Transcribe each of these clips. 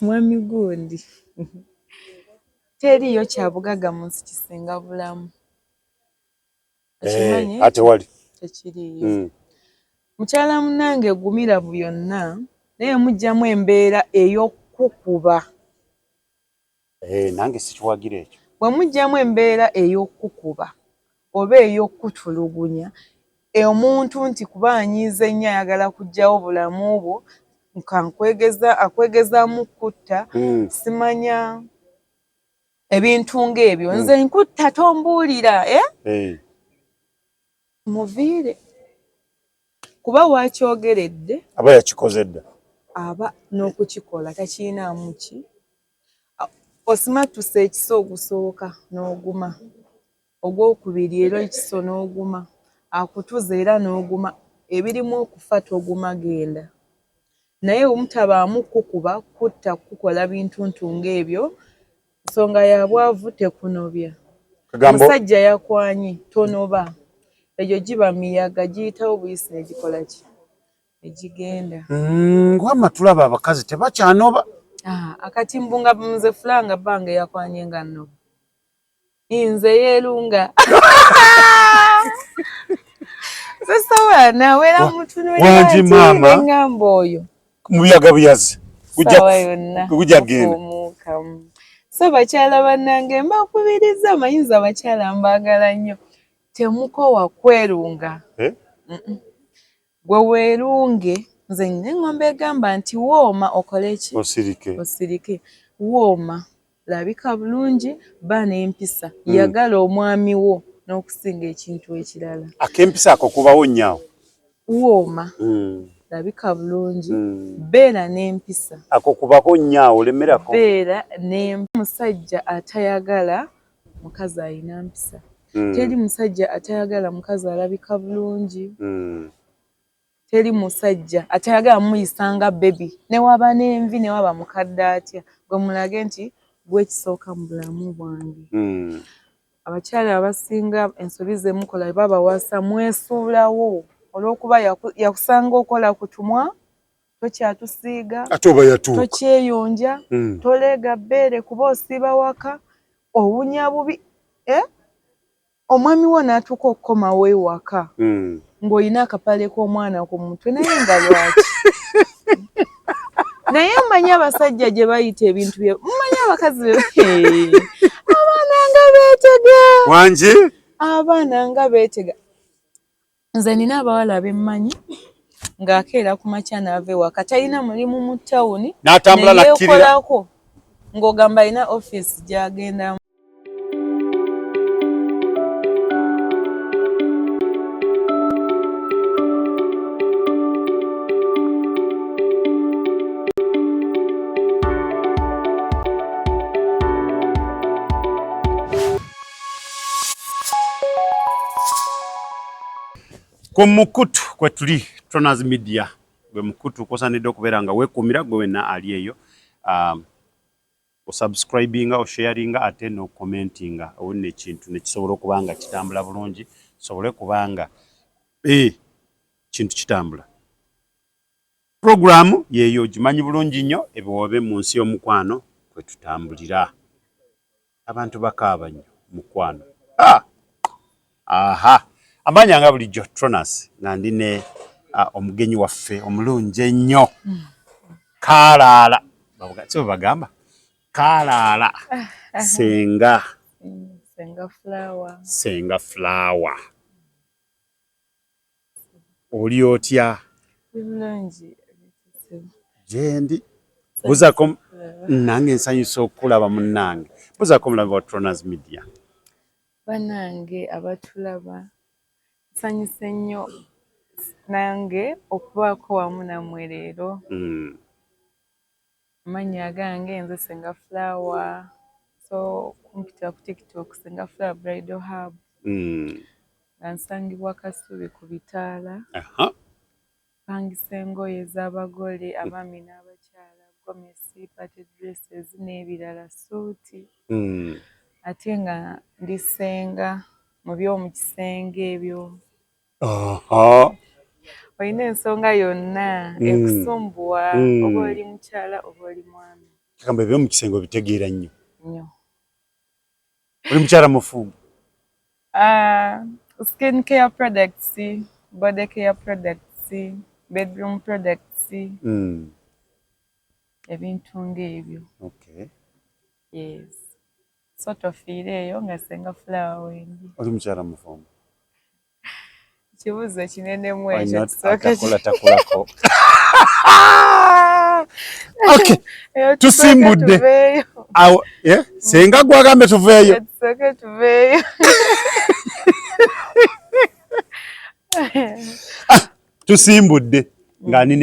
Mwami gundi, teriiyo kya bugagga mu nsi kisinga bulamu. Okimanyi? Ate wali tekiriiyo. Mukyala munnange, gumira byonna, naye mujjamu embeera ey'okukuba. Nange sikiwagira ekyo. Bwe mujjamu embeera ey'okukuba oba ey'okutulugunya omuntu nti kuba anyiize nnyo, ayagala kuggyawo bulamu bwo, kankwegeza akwegezaamu kutta, simanya ebintu ng'ebyo. Nze nkutta tombuulira, eh? Muviire, kuba wakyogeredde. Aba yakikoze dda. Aba n'okukikola takirinaamu ki. Osimattuse ekiso ogusooka n'oguma, ogwokubiri era ekiso n'oguma, akutuza era n'oguma, ebirimu okufa toguma, genda. Naye omutabaamu kukuba, kutta, kukola bintuntu ng'ebyo, nsonga ya bwavu, tekunobya. Musajja yakwanye, tonoba. Egyo giba miyaga, giyitawo buyisi ne gikola ki, ne gigenda. Wamma tulaba abakazi tebakyanoba. Akati mbu nga nze fulanga bbange yakwanye nga nnoba, nze yeerunga, nze sobola nawera Wangi maama. Mutunuulira oyo. Muyaga buyazi. Saawa yonna. Gujja genda. Omuukamu. So bakyala bannange, mbakubiriza, amayinza, abakyala mbaagala nnyo, temukowa kwerunga. Eh? Gwe weerunge. Nze n'eŋŋombe egamba nti wooma okole ki? Osirike. Osirike. Wooma, labika bulungi, ba n'empisa, yagala omwami wo n'okusinga ekintu ekirala. Ak'empisa ako kubawo nnyo. Wooma, labika bulungi, beera n'empisa. Ako kubako nnyo awo, olemerako. Beera ne musajja atayagala mukazi ayina mpisa. Teri musajja atayagala mukazi alabika bulungi. Teri musajja atayagala muyisa nga baby, newaba n'envi, newaba mukadde atya, gwe mulage nti gwe kisooka mu bulamu bwange. Abakyala abasinga ensobi ze mukola, babawasa mwesuulawo olw'okuba yakusanga okola ku tumwa, tokyatusiiga. Ate oba yatuuka. Tokyeyonja, toleega bbeere kuba osiiba waka, owunya bubi, eh? Omwami wo n'atuuka okukomawo ewaka ng'olina akapale k'omwana ku mutwe, naye nga lwaki? Naye mmanyi abasajja gye bayita ebintu bye, mmanyi abakazi be abaana nga beetega. Wangi. Abaana nga beetega. Nze nina abawala bemmanyi ng'akeera ku makya n'ava ewaka, talina mulimu mu tawuni, N'atambula nakkirira. Neyeekolako ng'ogamba alina ofiisi gy'agendamu. Ku mukutu kwe tuli, Tronas Media, gwe mukutu kwosaanidde okubeera nga weekuumira. Gwe wenna ali eyo, osubscribinga, osharinga, ate n'ocommentinga, owonna ekintu nekisobola okuba nga kitambula bulungi, sobole kubanga kintu kitambula. Puroguramu yeeyo ogimanyi bulungi nnyo, ebiwoobe mu nsi y'omukwano kwe tutambulira. Abantu bakaaba nnyo mukwano. Aha, amanya nga bulijjo Tronas, nga ndi ne omugenyi waffe omulungi ennyo, kaalaala, si bwe bagamba kaalaala, senga. Senga Flower. Senga Flower, oli otya? Bulungi. Gyendi. Buzaako nange, nsanyusa okulaba munnange. Buzaako omulabi wa Tronas Media. Bannange abatulaba, nsanyuse nnyo nange okubaako wamu nammwe leero. Amannya agange nze Senga Flower, so kumpita ku TikTok Senga Flower Bridal Hub, nga nsangibwa Kasubi ku bitaala. Mpangisa engoye z'abagole, abaami n'abakyala, gomesi, party dresses n'ebirala, suuti. Ate nga ndi ssenga mu by'omu kisenge ebyo. Olina ensonga yonna ekusumbuwa, oba oli mukyala oba oli mwami. Kagamba ebyo mu kisenge obitegeera nnyo. Nnyo. Oli mukyala mufumbo? Skin care products, body care products, bedroom products, ebintu ng'ebyo. Okay. Yes. So tofiireeyo nga Senga Flower wendi. Oli mukyala mufumbo? Kibuuzo kinenemu Why ekyo not? tusooke Atakola takolako. Okay. Eyo tusooke Tusimbudde. tuveeyo. Awo, eh? Senga gwagambe tuveeyo. Eyo tusooke tuveeyo. Tusimbudde nga ndi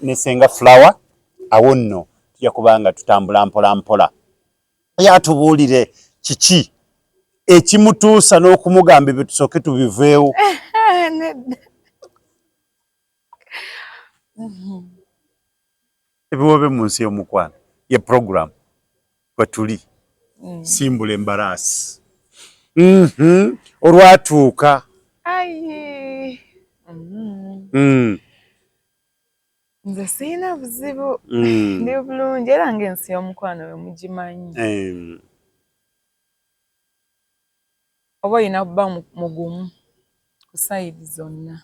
ne Senga Flower. Awo nno tujja kuba nga tutambula mpola mpola. Yatubuulire kiki ekimutuusa n'okumugamba ebyo tusooke tubiveewo. Nedda. Ebiwoobe mu nsi y'omukwano ye program kwe tuli. Simbula embalaasi. Olwatuuka. Ayi. Nze sirina buzibu. Ndi bulungi era ng'ensi y'omukwano bwe mugimanyi. Oba olina kuba mugumu ku sayidi zonna.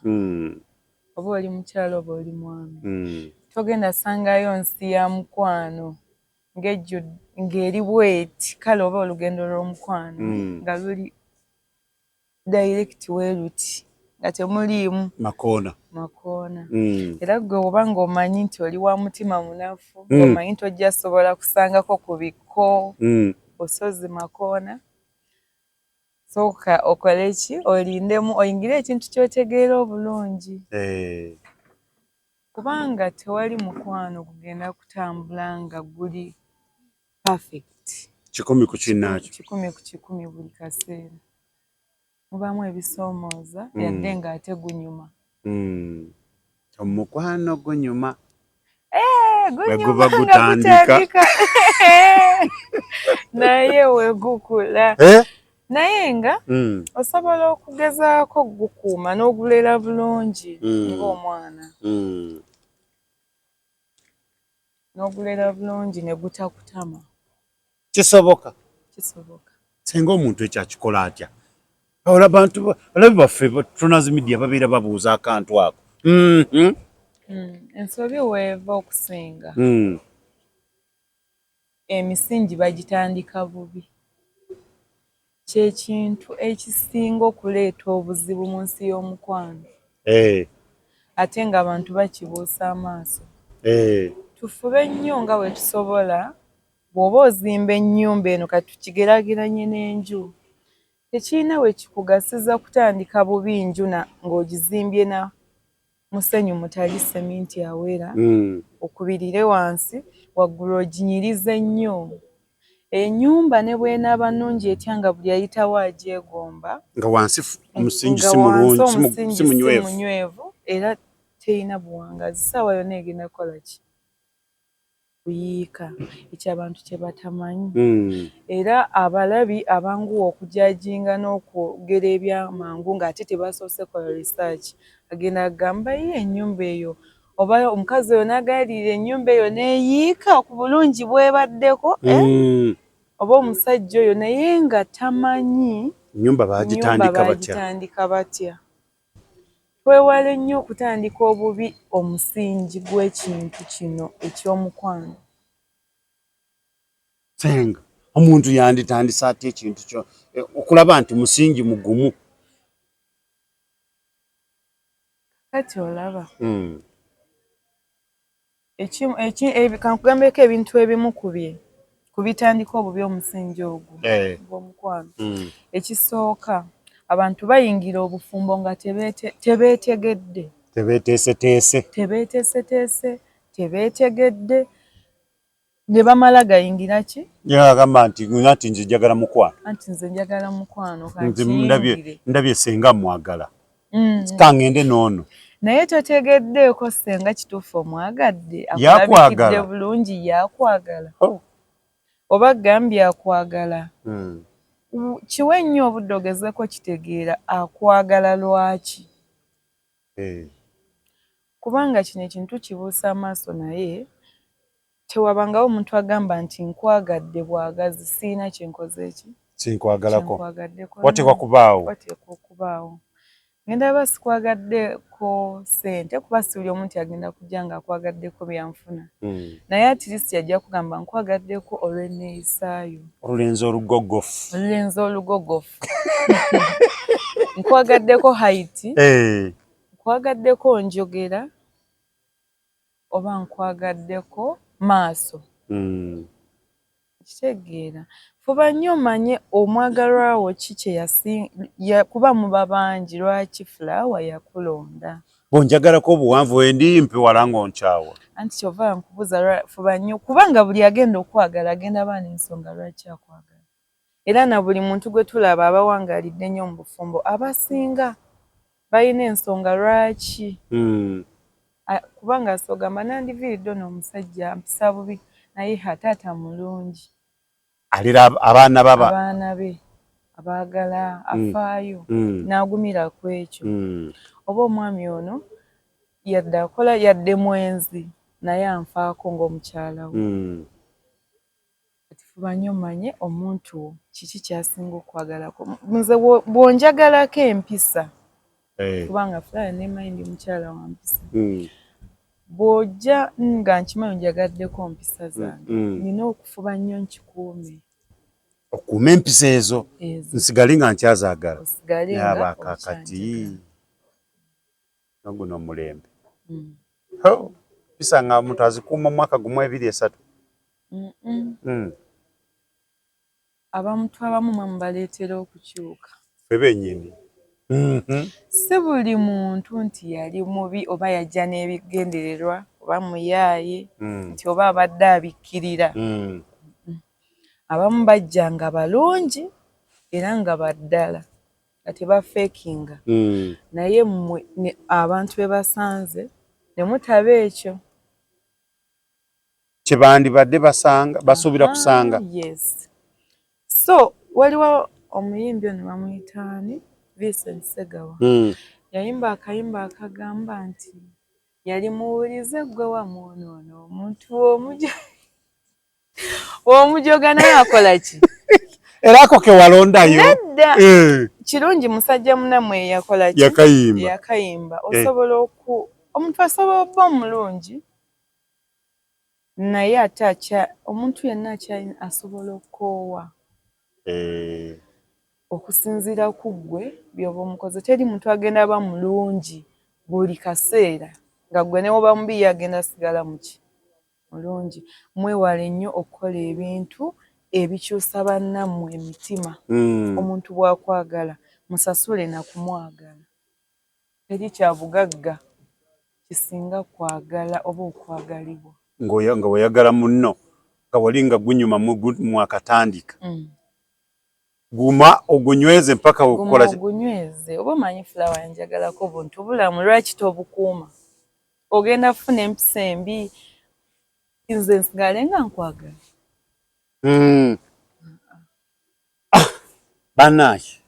Oba oli mukyala oba oli mwami. Togenda sangayo nsi ya mukwano ng'eri bweti, kale oba olugendo lw'omukwano nga luli direct weeruti nga temuliimu makoona. Makoona. Era ggwe oba ng'omanyi nti oli wa mutima munafu, ng'omanyi nti ojja sobola kusangako ku bikko, busozi makoona, sooka okole ki, olindemu oyingire ekintu ky'otegeera obulungi. Kubanga tewali mukwano gugenda kutambula nga guli perfect. 100 ku kinnaakyo. 100 ku 100 buli kaseera. Mubaamu ebisoomooza yadde ng'ate gunyuma. Omukwano gunyuma. Gunyuma Bwe guba nga gutandika. gutandika. Naye we gukula. Naye nga osobola okugezaako gukuuma n'ogulera bulungi ng'omwana. N'ogulera bulungi ne gutakutama. Kisoboka. Kisoboka. Singa omuntu ekyo akikola atya? Abantu abalabi baffe Tronas Media babeera babuuza akantu ako. Ensobi weeva okusinga. Emisingi bagitandika bubi. Kye kintu ekisinga okuleeta obuzibu mu nsi y'omukwano. Ate ng'abantu bakibuusa amaaso. Tufube nnyo nga bwe tusobola, bw'oba ozimba ennyumba eno kati tukigeraageranye n'enju. Tekirina we kikugasiza kutandika bubi nju ng'ogizimbye na musenyu mutali seminti awera, okubirire wansi, waggulu oginyirize nnyo. Ennyumba ne bw'enaaba nnungi etya nga buli ayitawo agyegomba, Nga wansi omusingi nga si mulungi, wansi omusingi si munywevu. Si munywevu, era terina buwangaazi. Ssaawa yonna egenda kukola ki? Kuyiika. Ekyo abantu kye batamanyi. Era abalabi abanguwa okujajinga n'okwogera ebyamangu ng'ate tebasoose kukola research. Agenda agamba ye ennyumba eyo oba omukazi oyo n'agayaalirira ennyumba eyo n'eyiika ku bulungi bw'ebaddeko, Oba omusajja oyo naye nga tamanyi Ennyumba baagitandika batya. Baagitandika batya. Twewale nnyo okutandika obubi omusingi gw'ekintu kino eky'omukwano. Senga, omuntu yanditandise atya ekintu kyo okulaba nti musingi mugumu? Kati olaba. Kankugambeko ebintu ebimu ku bye ku bitandika obubi omusingi ogwo gw'omukwano. Ekisooka, abantu bayingira obufumbo nga tebeetegedde. Tebeeteeseteese. Tebeeteeseteese, tebeetegedde, ne bamala gayingira ki? Yagamba nti nti nze njagala mukwano. Anti nze njagala mukwano, Nze kankiyingire. Ndabye senga mwagala. Kangende n'ono. Naye totegeddeeko senga kituufu omwagadde, Yakwagala. akulabikidde bulungi, yakwagala. Oh. Oba gambye akwagala. Kiwe nnyo obudde ogezeeko kitegeera akwagala lwaki. Kubanga kino ekintu kibuusa amaaso, naye tewabangawo omuntu agamba nti nkwagadde bwagazi, siina kyenkoze eki Sinkwagalako. Kyenkwagadeko. Wateekwa kubaawo. Wateekwa okubaawo. Ngenda ba sikwagaddeko ssente, kuba si buli omuntu agenda kujja nga akwagaddeko byanfuna, naye at least ajja kugamba nkwagaddeko olw'enneeyisaayo. Olulenzi olugogofu. Olulenzi olugogofu, nkwagaddeko height, nkwagaddeko njogera, oba nkwagaddeko maaso. Kitegeera, fuba nnyo omanye omwagalwa wo ki kye kuba muba bangi, lwaki Flower yakulonda. Bw'onjagalako obuwanvu, wendi mpiwala ng'onkyawa. Anti kyova nkubuuza, fuba nnyo, kubanga buli agenda okwagala agenda ba n'ensonga lwaki akwagala. Era na buli muntu gwe tulaba abawangaalidde ennyo mu bufumbo, abasinga balina ensonga lwaki. Kubanga asogamba nandiviiridde ono omusajja mpisa bubi, naye ha taata mulungi. Alira abaana baba. Abaana be abaagala, afaayo, n'agumira ku ekyo. Oba omwami ono yadde akola, yadde mwenzi, naye anfaako ng'omukyala we. Kati fuba nnyo omanye omuntu wo kiki ky'asinga okwagalako. Nze bw'onjagalako empisa, kubanga Flower nemanyi ndi mukyala wa mpisa, bw'ojja nga nkimanyi onjagaddeko mpisa zange, nina okufuba nnyo nkikuume. Okuuma empisa ezo. Ezo. Nsigale nga nkyazaagala. Osigale Naye nga abakakati okyanjagala. Noguno omulembe, mpisa nga omuntu azikuuma omwaka 1, 2, 3. Abantu abamu mwe mubaleetera okukyuka. Ffe bennyini. Si buli muntu nti yali mubi oba yajja n'ebigendererwa oba muyaaye, nti oba abadde abikkirira. Abamu bajja nga balungi era nga baddala, nga tebafeekinga, naye mmwe abantu be basanze ne mutaba ekyo kye bandibadde basanga, basuubira kusanga. Yes, so waliwo omuyimbi ono bamuyitaani Vincent Segawa, yayimba akayimba akagamba nti yali muwulize gwe wamwonoona omuntu omujoga, naye akola ki? Era ako ke walondayo? Nedda. Kirungi musajja munammwe yakola ki? Yakayimba. Yakayimba. Osobola oku omuntu asobola obba omulungi, naye ate akya omuntu yenna asobola okukoowa okusinziira ku ggwe by'oba omukoze. Teri muntu agenda ba mulungi buli kaseera, nga ggwe ne woba mubi ye agenda sigala muki mulungi. Mwewale nnyo okukola ebintu ebikyusa bannammwe emitima. Omuntu bw'akwagala musasule na kumwagala. Teri kya bugagga kisinga kwagala oba okwagalibwa. Nga weyagala munno nga wali nga gunyuma mwakatandika, guma ogunyweze mpaka Guma ogunyweze. Oba omanyi Flower yanjagalako buntu bulamu, lwaki tobukuuma? Ogenda kufuna empisa embi, nze nsigale nga nkwagala. Bannange,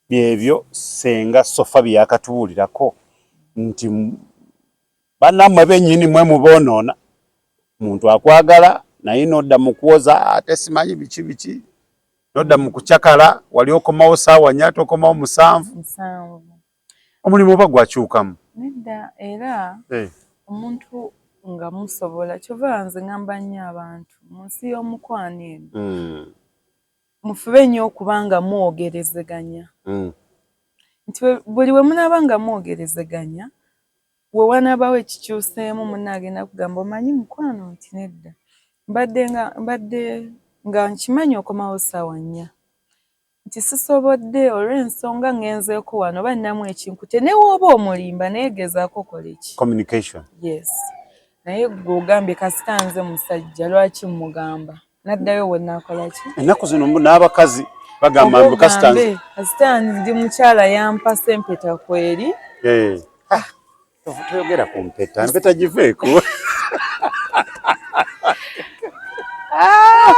byebyo Senga Sofa bye yakatubuulirako nti bannammwe bennyini mwe muboonoona. Muntu akwagala naye nodda mu kwoza, ate simanyi biki biki, nodda mu kucakala, wali okomawo saawa 4, ate okomawo 7. 7. Omulimu oba gwakyukamu? Nedda, era omuntu nga musobola, kyova nze ngamba nnyo abantu mu nsi y'omukwano eno, mufube nnyo okuba nga mwogerezeganya, nti buli we munaaba nga mwogerezeganya, we wanaabawo ekikyuseemu, munno agenda kugamba, omanyi mukwano nti nedda, mbadde nga nkimanyi okomawo ssaawa 4, nti sisobodde olw'ensonga ngenzeeko wano oba nnamu ekinkute. Ne wooba omulimba, naye gezaako okola eki Communication. Yes, naye gwe ogambye kasita nze musajja, lwaki mugamba naddayo we naakola ki? Ennaku zino n'abakazi bagamba mbu kasita nze kasita ndi mukyala yampasa empeta kweri. Eh. Ah, toyogera ku mpeta, empeta giveeko. Ah!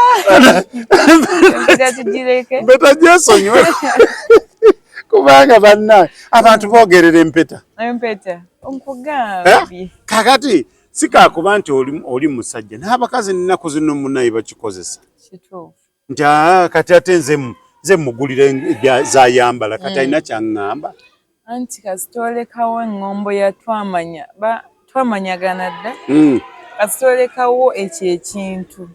Empeta tugireke. Mpeta gyesonyiwe. Kubanga banna abantu boogerera empeta. Empeta nkugambye. Eh? Kakati si kakuba nti oli musajja, n'abakazi ennaku zino munaye bakikozesa. Kituufu. Nti kati ate nze mugulira zayambala kati alina kyaŋŋamba. Anti kasita olekawo eŋŋombo ya twamanya twamanyagana dda. Kasita olekawo ekyo ekintu.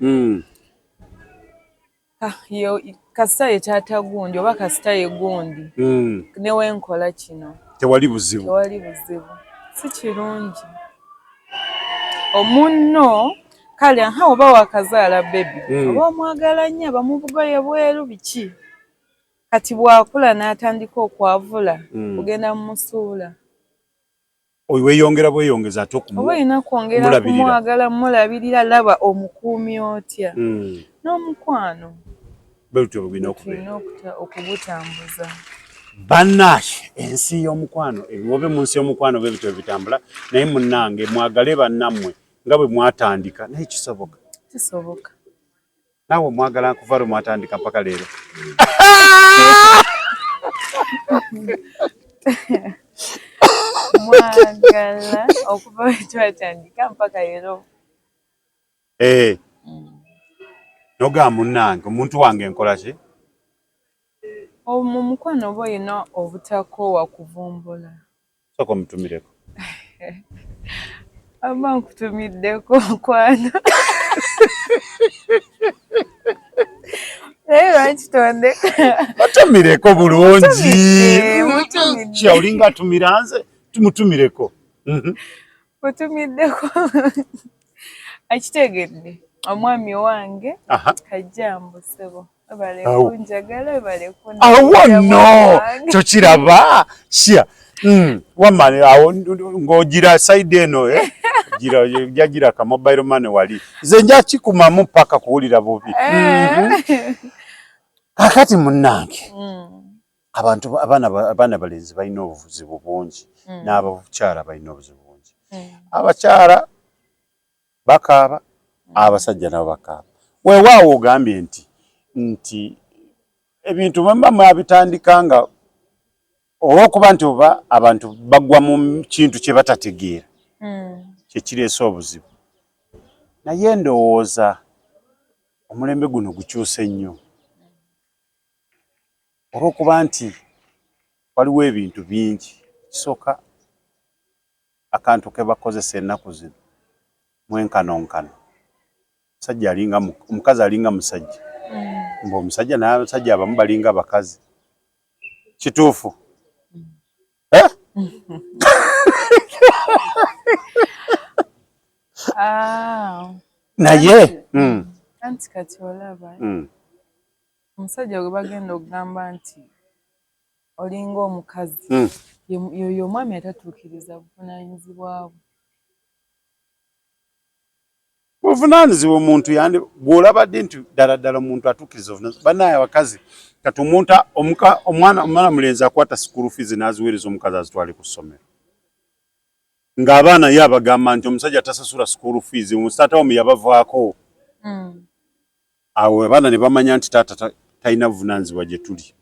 Kasita ye taata gundi oba kasita ye gundi. Ne wenkola kino. Tewali buzibu. Tewali buzibu. Si kirungi. Omunno kale aha oba wakazaala baby. Oba omwagala nnyo abamubugoye bweru biki. Kati bw'akula n'atandika okwavula ogenda mumusuula. Weeyongera bweyongeza ate oba olina kwongera kumwagala mulabirira, laba omukuumi otya n'omukwano bwe bulina okubeera okugutambuza. Bannange ensi y'omukwano ebiwobe mu nsi y'omukwano bwe bityo bitambula, naye munnange mwagale bannammwe nga bwe mwatandika, naye kisoboka. Kisoboka. Naawe omwagala kuva lwe mwatandika mpaka leero. Mwagala okuva lwe twatandika mpaka leero. Eh. Nogamba munnange omuntu wange nkola ki? Mu mukwano oba olina obutakoowa kuvumbula. Sooka omutumireko. Aba nkutumiddeko mukwano. Naye lwaki tondeka? Batumireko bulungi. Kya olinga atumira nze, tumutumireko. Kutumiddeko. Akitegedde omwami wange kajjambo ssebo. Kunjagala webale Awo nno tokiraba sya wamma awo ng'ogira side eno eh? Gira ka mobile money wali nze nja kikumamu paka kuwulira bubi. Kakati munnange abantu abaana balenzi balina obuzibu bungi n'abakyala balina obuzibu bungi. Abakyala bakaaba, abasajja nabo bakaaba. Weewaawo ogambye nti ebintu bwe muba mwabitandika nga olw'okuba nti oba abantu bagwa mu kintu kye batategeera kye kireese obuzibu. Naye ndowooza omulembe guno gukyuse nnyo olw'okuba nti waliwo ebintu bingi. Ekisooka akantu ke bakozesa ennaku zino mwenkanonkano. Omusajja alinga omukazi alinga musajja. Mbu omusajja n'abasajja abamu balinga bakazi. Kituufu? Eh? Naye anti kati olaba omusajja gwe bagenda okugamba nti olinga omukazi yoyo omwami atatuukiriza buvunaanyizibwa bwe. Buvunaanyizibwa omuntu yandi bw'olabadde nti ddala ddala omuntu atuukiriza obuvunaanyizibwa. Bannaye abakazi kati omuntu omwana mulenzi akwata school fees n'aziweereza omukazi azitwale ku ssomero. Ng'abaana ye abagamba nti omusajja tasasula school fees, taata wammwe yabavaako. Awo abaana ne bamanya nti taata talina buvunaanyizibwa gye tuli.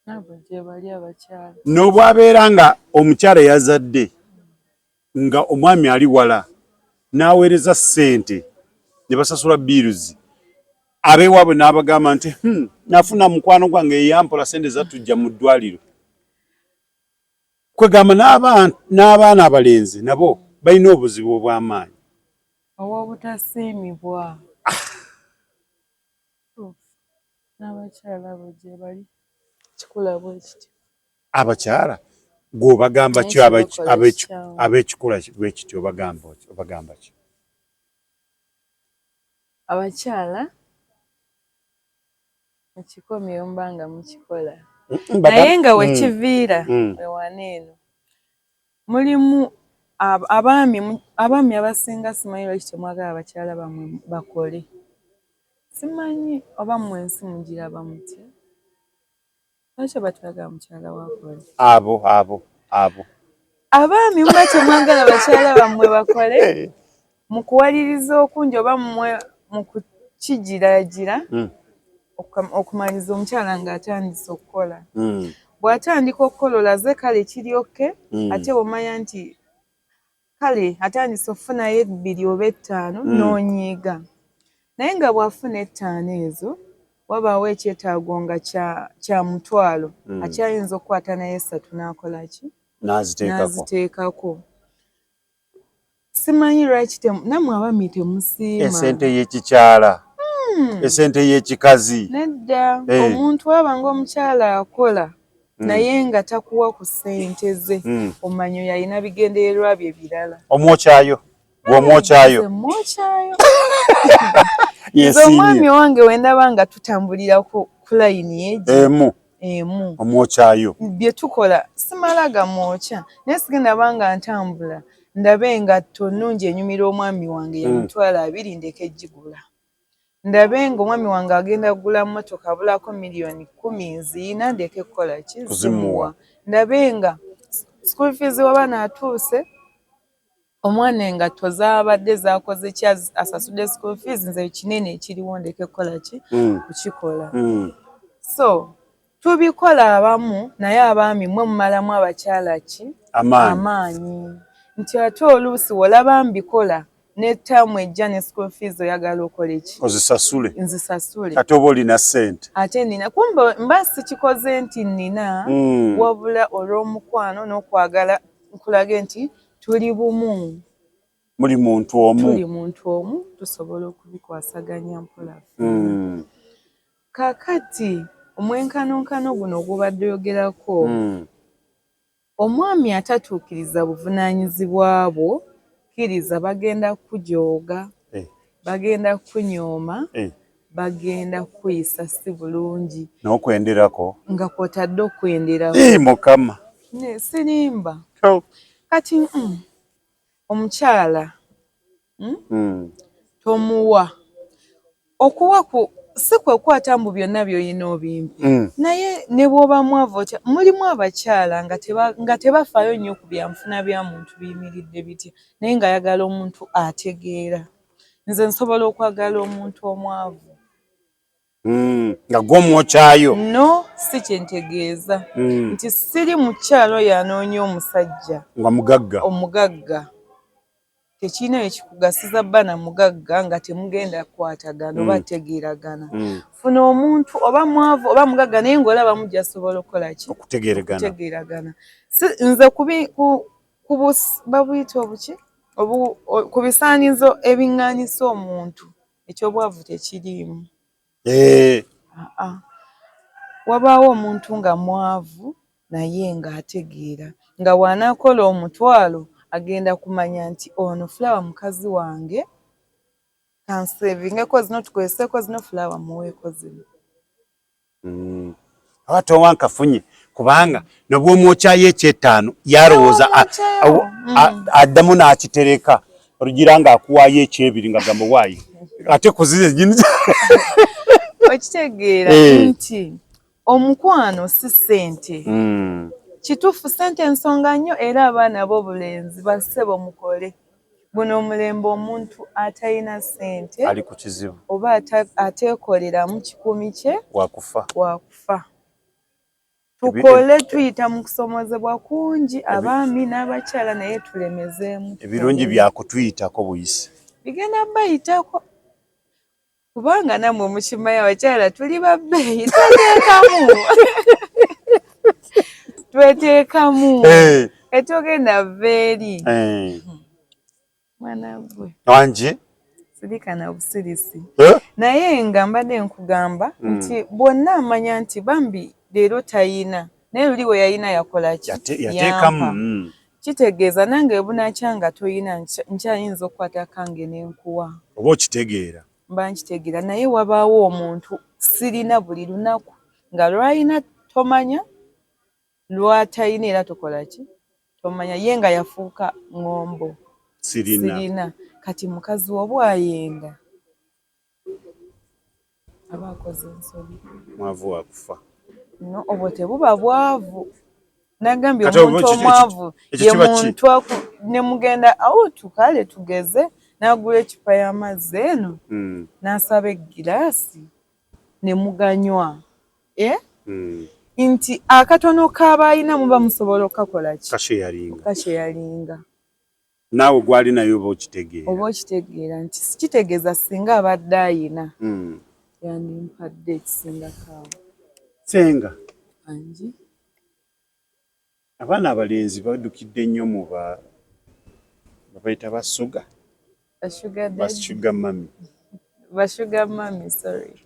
Nabo gye bali abakyala. N'obwabeera nga omukyala yazadde nga omwami ali wala n'aweereza ssente ne basasula bills, abeewaabwe n'abagamba nti nafuna mukwano gwange eyampola ssente zatujja mu ddwaliro. Kwegamba n'abaana abalenzi nabo balina obuzibu obw'amaanyi. Obw'obutasiimibwa. N'abakyala abo gye bali kikula bwe kityo. Abakyala gw'obagamba ki ab'ekikula bwe kityo obagamba ki? Abakyala mukikomyewo muba nga mukikola. Naye nga we kiviira ewana eno mulimu abaami abasinga simanyi lwaki temwagala abakyala bammwe bakole. Simanyi oba mmwe ensi mugiraba mutya. Lwaki oba toyagala mukyala wo akole? Abo. Abaami muba temwagala bakyala bammwe bakole mu kuwaliriza okungi oba mmwe mu kukigiraagira. Okumaliriza omukyala ng'atandise okukola. Bw'atandika okukola olaze kale kiri okay, ate bw'omanya nti kale atandise okufunayo 2 oba 5 n'onyiiga. Naye nga bw'afuna 5 ezo wabaawo ekyetaago nga kya 1,000 akyayinza okukwata naye 3 n'akola ki? N'aziteekako. Simanyi lwaki nammwe abaami temusiima. Esente y'ekikyala. Esente y'ekikazi. Nedda, omuntu aba ng'omukyala akola naye nga takuwa ku ssente ze, omanyi oyo alina bigendererwa bye birala. Omwokyayo, gw'omwokyayo. Mwokyayo. Nze omwami wange we ndaba nga tutambulira ku layini egi. Emu. Omwokyayo. Bye tukola simala gamwokya, naye sigenda banga ntambula ndabe engatto nnungi enyumira omwami wange ya 20,000 ndeke gigula. Ndabe ng'omwami wange agenda kugula mmotoka abulako 10,000,000 nziina ndeke kukola ki? Zimuwa. Ndabe nga school fees w'abaana atuuse, omwana engatto zaabadde zaakoze ki asasudde school fees, nze kinene ekiriwo ndeke kukola ki? Kukikola. So tubikola abamu, naye abaami mmwe mumalamu abakyala ki? Amaanyi. Nti ate oluusi wolaba mbikola ne ttaamu ejja ne school fees oyagala okole ki? Ozisasule. Nzisasule. Ate oba olina ssente. Ate nina. Kumbe mba sikikoze nti nina, wabula olw'omukwano n'okwagala nkulage nti tuli bumu. Muli muntu omu. Tuli muntu omu, tusobola okubikwasaganya mpola. Kaakati omwenkanonkano guno ogubadde oyogerako, omwami atatuukiriza buvunaanyizibwa bwo, kkiriza bagenda kujooga, bagenda kunyooma, bagenda kuyisa si bulungi. N'okwenderako. Nga kw'otadde okwenderako. Mukama. Sirimba. Kati omukyala tomuwa. Okuwa ku si kwe kukwata mbu byonna by'olina obimpe. Naye ne bw'oba mwavu otya, mulimu abakyala nga tebafaayo nnyo ku byanfuna bya muntu biyimiridde bitya, naye ng'ayagala omuntu ategeera. Nze nsobola okwagala omuntu omwavu. Nga gw'omwokyayo. No, si kye ntegeeza. Nti siri mukyala oyo anoonya omusajja. Nga mugagga. Omugagga. Tekirina ekikugasiza bba na mugagga nga temugenda kukwatagana oba tegeeragana. Funa omuntu oba mwavu oba mugagga naye ng'olaba mujja asobola okukola ki? Okutegeeragana. Nze babuyita obuki? Ku bisaanizo ebiŋŋaanisa omuntu eky'obwavu tekiriimu. Wabaawo omuntu nga mwavu naye ng'ategeera nga bw'anaakola 1,000 agenda kumanya nti ono Flower mukazi wange, kansevingeko zino tukozeseko zino, Flower muweeko zino. Aba towa nkafunye kubanga nobw'omwokyayo eky'etaano yalowooza addamu n'akitereka olugira ng'akuwaayo ekyebiri ng'agamba waayi ate kuzize nyini. Okitegeera nti omukwano si ssente. Kituufu ssente nsonga nnyo era abaana b'obulenzi bassebo mukole. Guno omulembe omuntu atalina ssente ali ku kizibu oba ateekoleramu kikumi kye wakufa. Wakufa. Tukole tuyita mu kusomoozebwa kungi abaami n'abakyala naye tulemezeemu. Ebirungi byakutuyitako buyisi. Bigenda bayitako. Kubanga nammwe mukimanyi abakyala tuli ba bbeeyi, tweteekamu. Tweteekamu. Etogenda va eri. Mwana gwe. Wangi? Sirika na busirisi. Naye nga mbadde nkugamba nti bwonna amanya nti bambi leero tayina, naye luli we yayina yakola ki? Yateekamu. Kitegeeza nange bunakya nga toyina nkyayinza okukwata kange ne nkuwa. Oba okitegeera. Mba nkitegeera naye wabaawo omuntu sirina buli lunaku nga lw'alina tomanya, lw'atalina era tokola ki? Tomanya ye nga yafuuka ŋŋombo. Sirina. Kati mukazi wo bw'ayenda aba akoze ensobi. Mwavu wakufa. No, obwo tebuba bwavu. Nagambye omuntu omwavu ye muntu ne mugenda out kale tugeze n'agula eccupa y'amazzi eno n'asaba eggiraasi. Ne muganywa, eh? Nti akatono k'aba alina muba musobola okukakola ki? Kasharinga. Kasharinga. Naawe gwali naye oba okitegeera. Oba okitegeera nti kitegeeza singa abadde ayina yandimpadde ekisingako awo. Senga. Angi. Abaana abalenzi baddukidde nnyo mu babayita ba sugar. Ba sugar mummy. Ba sugar mummy, sorry.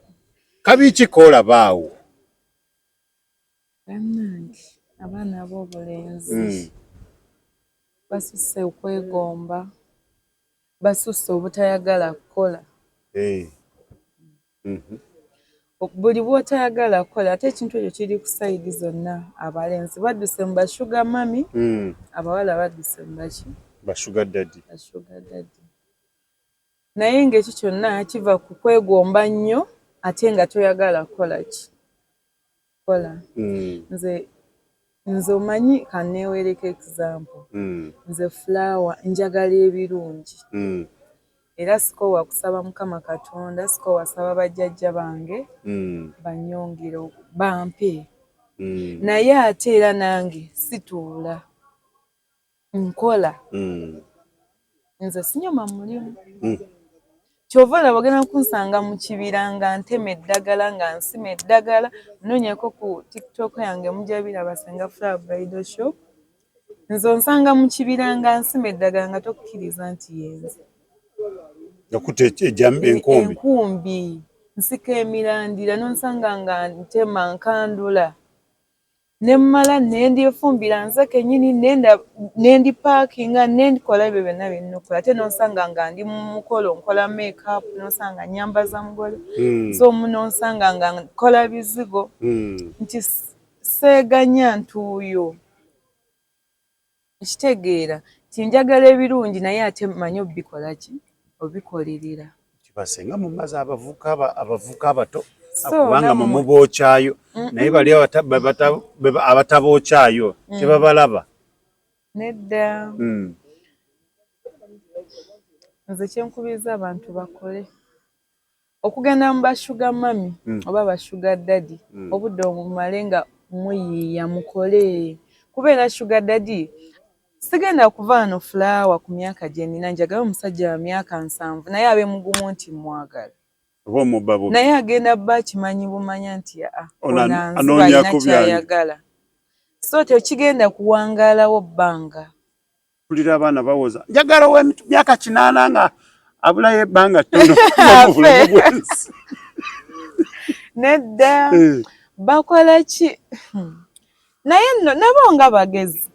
Kabi ki koolaba awo? Bannange, abaana ab'obulenzi basusse okwegomba, basusse obutayagala kukola. Buli bw'otayagala kukola, ate ekintu ekyo kiri ku side zonna. Abalenzi badduse mu ba sugar mummy, abawala badduse mu baki? Ba sugar daddy. Ba sugar daddy. Naye ng'ekyo kyonna kiva ku kwegomba nnyo ate nga toyagala kukola ki? Kola. Nze omanyi kanneewereko example. Nze Flower njagala ebirungi. Era sikoowa kusaba Mukama Katonda, sikoowa saba bajjajja bange bannyongere bampe. Naye ate era nange situula, nkola. Nze sinyoma mulimu. Ky'ova olaba ogenda kunsanga mu kibira nga ntema eddagala, nga nsima eddagala. Munoonyeeko ku TikTok yange mujja biraba, Senga Flower Bridal Shop. Nze onsanga mu kibira nga nsima eddagala nga tokkiriza nti yenze. Yakutte enkumbi. Enkumbi. Nsika emirandira n'onsanga nga ntema nkandula. Ne mmala ne ndyefumbira nze kennyini, ne ndipaakinga, ne ndikola ebyo byonna bye nnina okukola. Ate n'onsanga nga ndi mu mukolo nkola make-up, n'onsanga nnyambaza mugole. So omu n'onsanga nga nkola bizigo. Nti seeganya ntuuyo. Nkitegeera nti njagala ebirungi naye ate mmanyi obikola ki? Obikolerera. Kibasenga mumaze abavubuka abato kubanga mwe mubookyayo, naye bali abatabookyayo tebabalaba. Nedda. Nze kyenkubiriza abantu bakole. Okugenda mu ba sugar mummy oba ba sugar daddy, obudde obumale nga muyiiya mukole. Kubeera sugar daddy, sigenda kuva wano Flower ku myaka gye nnina njagala omusajja wa myaka 70 naye abe mugumu nti mmwagala. Oba omubba bubi. Naye agenda bba akimanyi bumanya nti aa ono anziba alina ky'ayagala. So tekigenda kuwangaalawo bbanga. Mpulira abaana bawoza njagala ow'emyaka 80 nga abulayo ebbanga ttono mu bulamu bw'ensi. Nedda. Bakola ki? Naye nno nabo nga bagezi.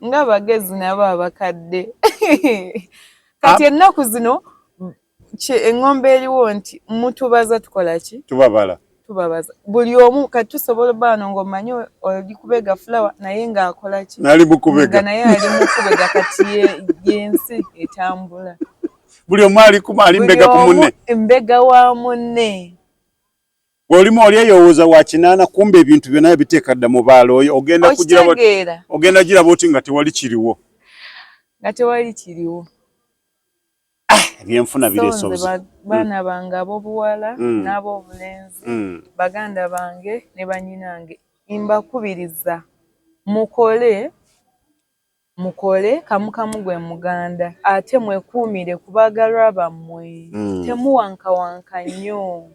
Nga bagezi nabo abakadde. Kati ennaku zino eŋŋombe eriwo nti mutubaza tukola ki? Tubabala. Tubabaza. Buli omu kati tusobola obba wano ng'omanyi oli kubega Flower naye ng'akola ki? Nali mukubega. Nga naye ali mukubega kati yensi etambula. Buli omu ali mbega ku munne. Mbega wa munne. Bw'olimu oli eyowooza wa 80 kumbe ebintu byonna yabiteeka dda mu baala oyo ogenda kugira ogenda giraba oti nga tewali kiriwo. Nga tewali kiriwo. Ebyenfuna bireese obuzibu. Baana bange ab'obuwala n'ab'obulenzi, baganda bange ne bannyinange, mbakubiriza mukole, mukole kamu kamu gwe muganda ate mwekuumire ku baagalwa bammwe. Temuwankawanka nnyo.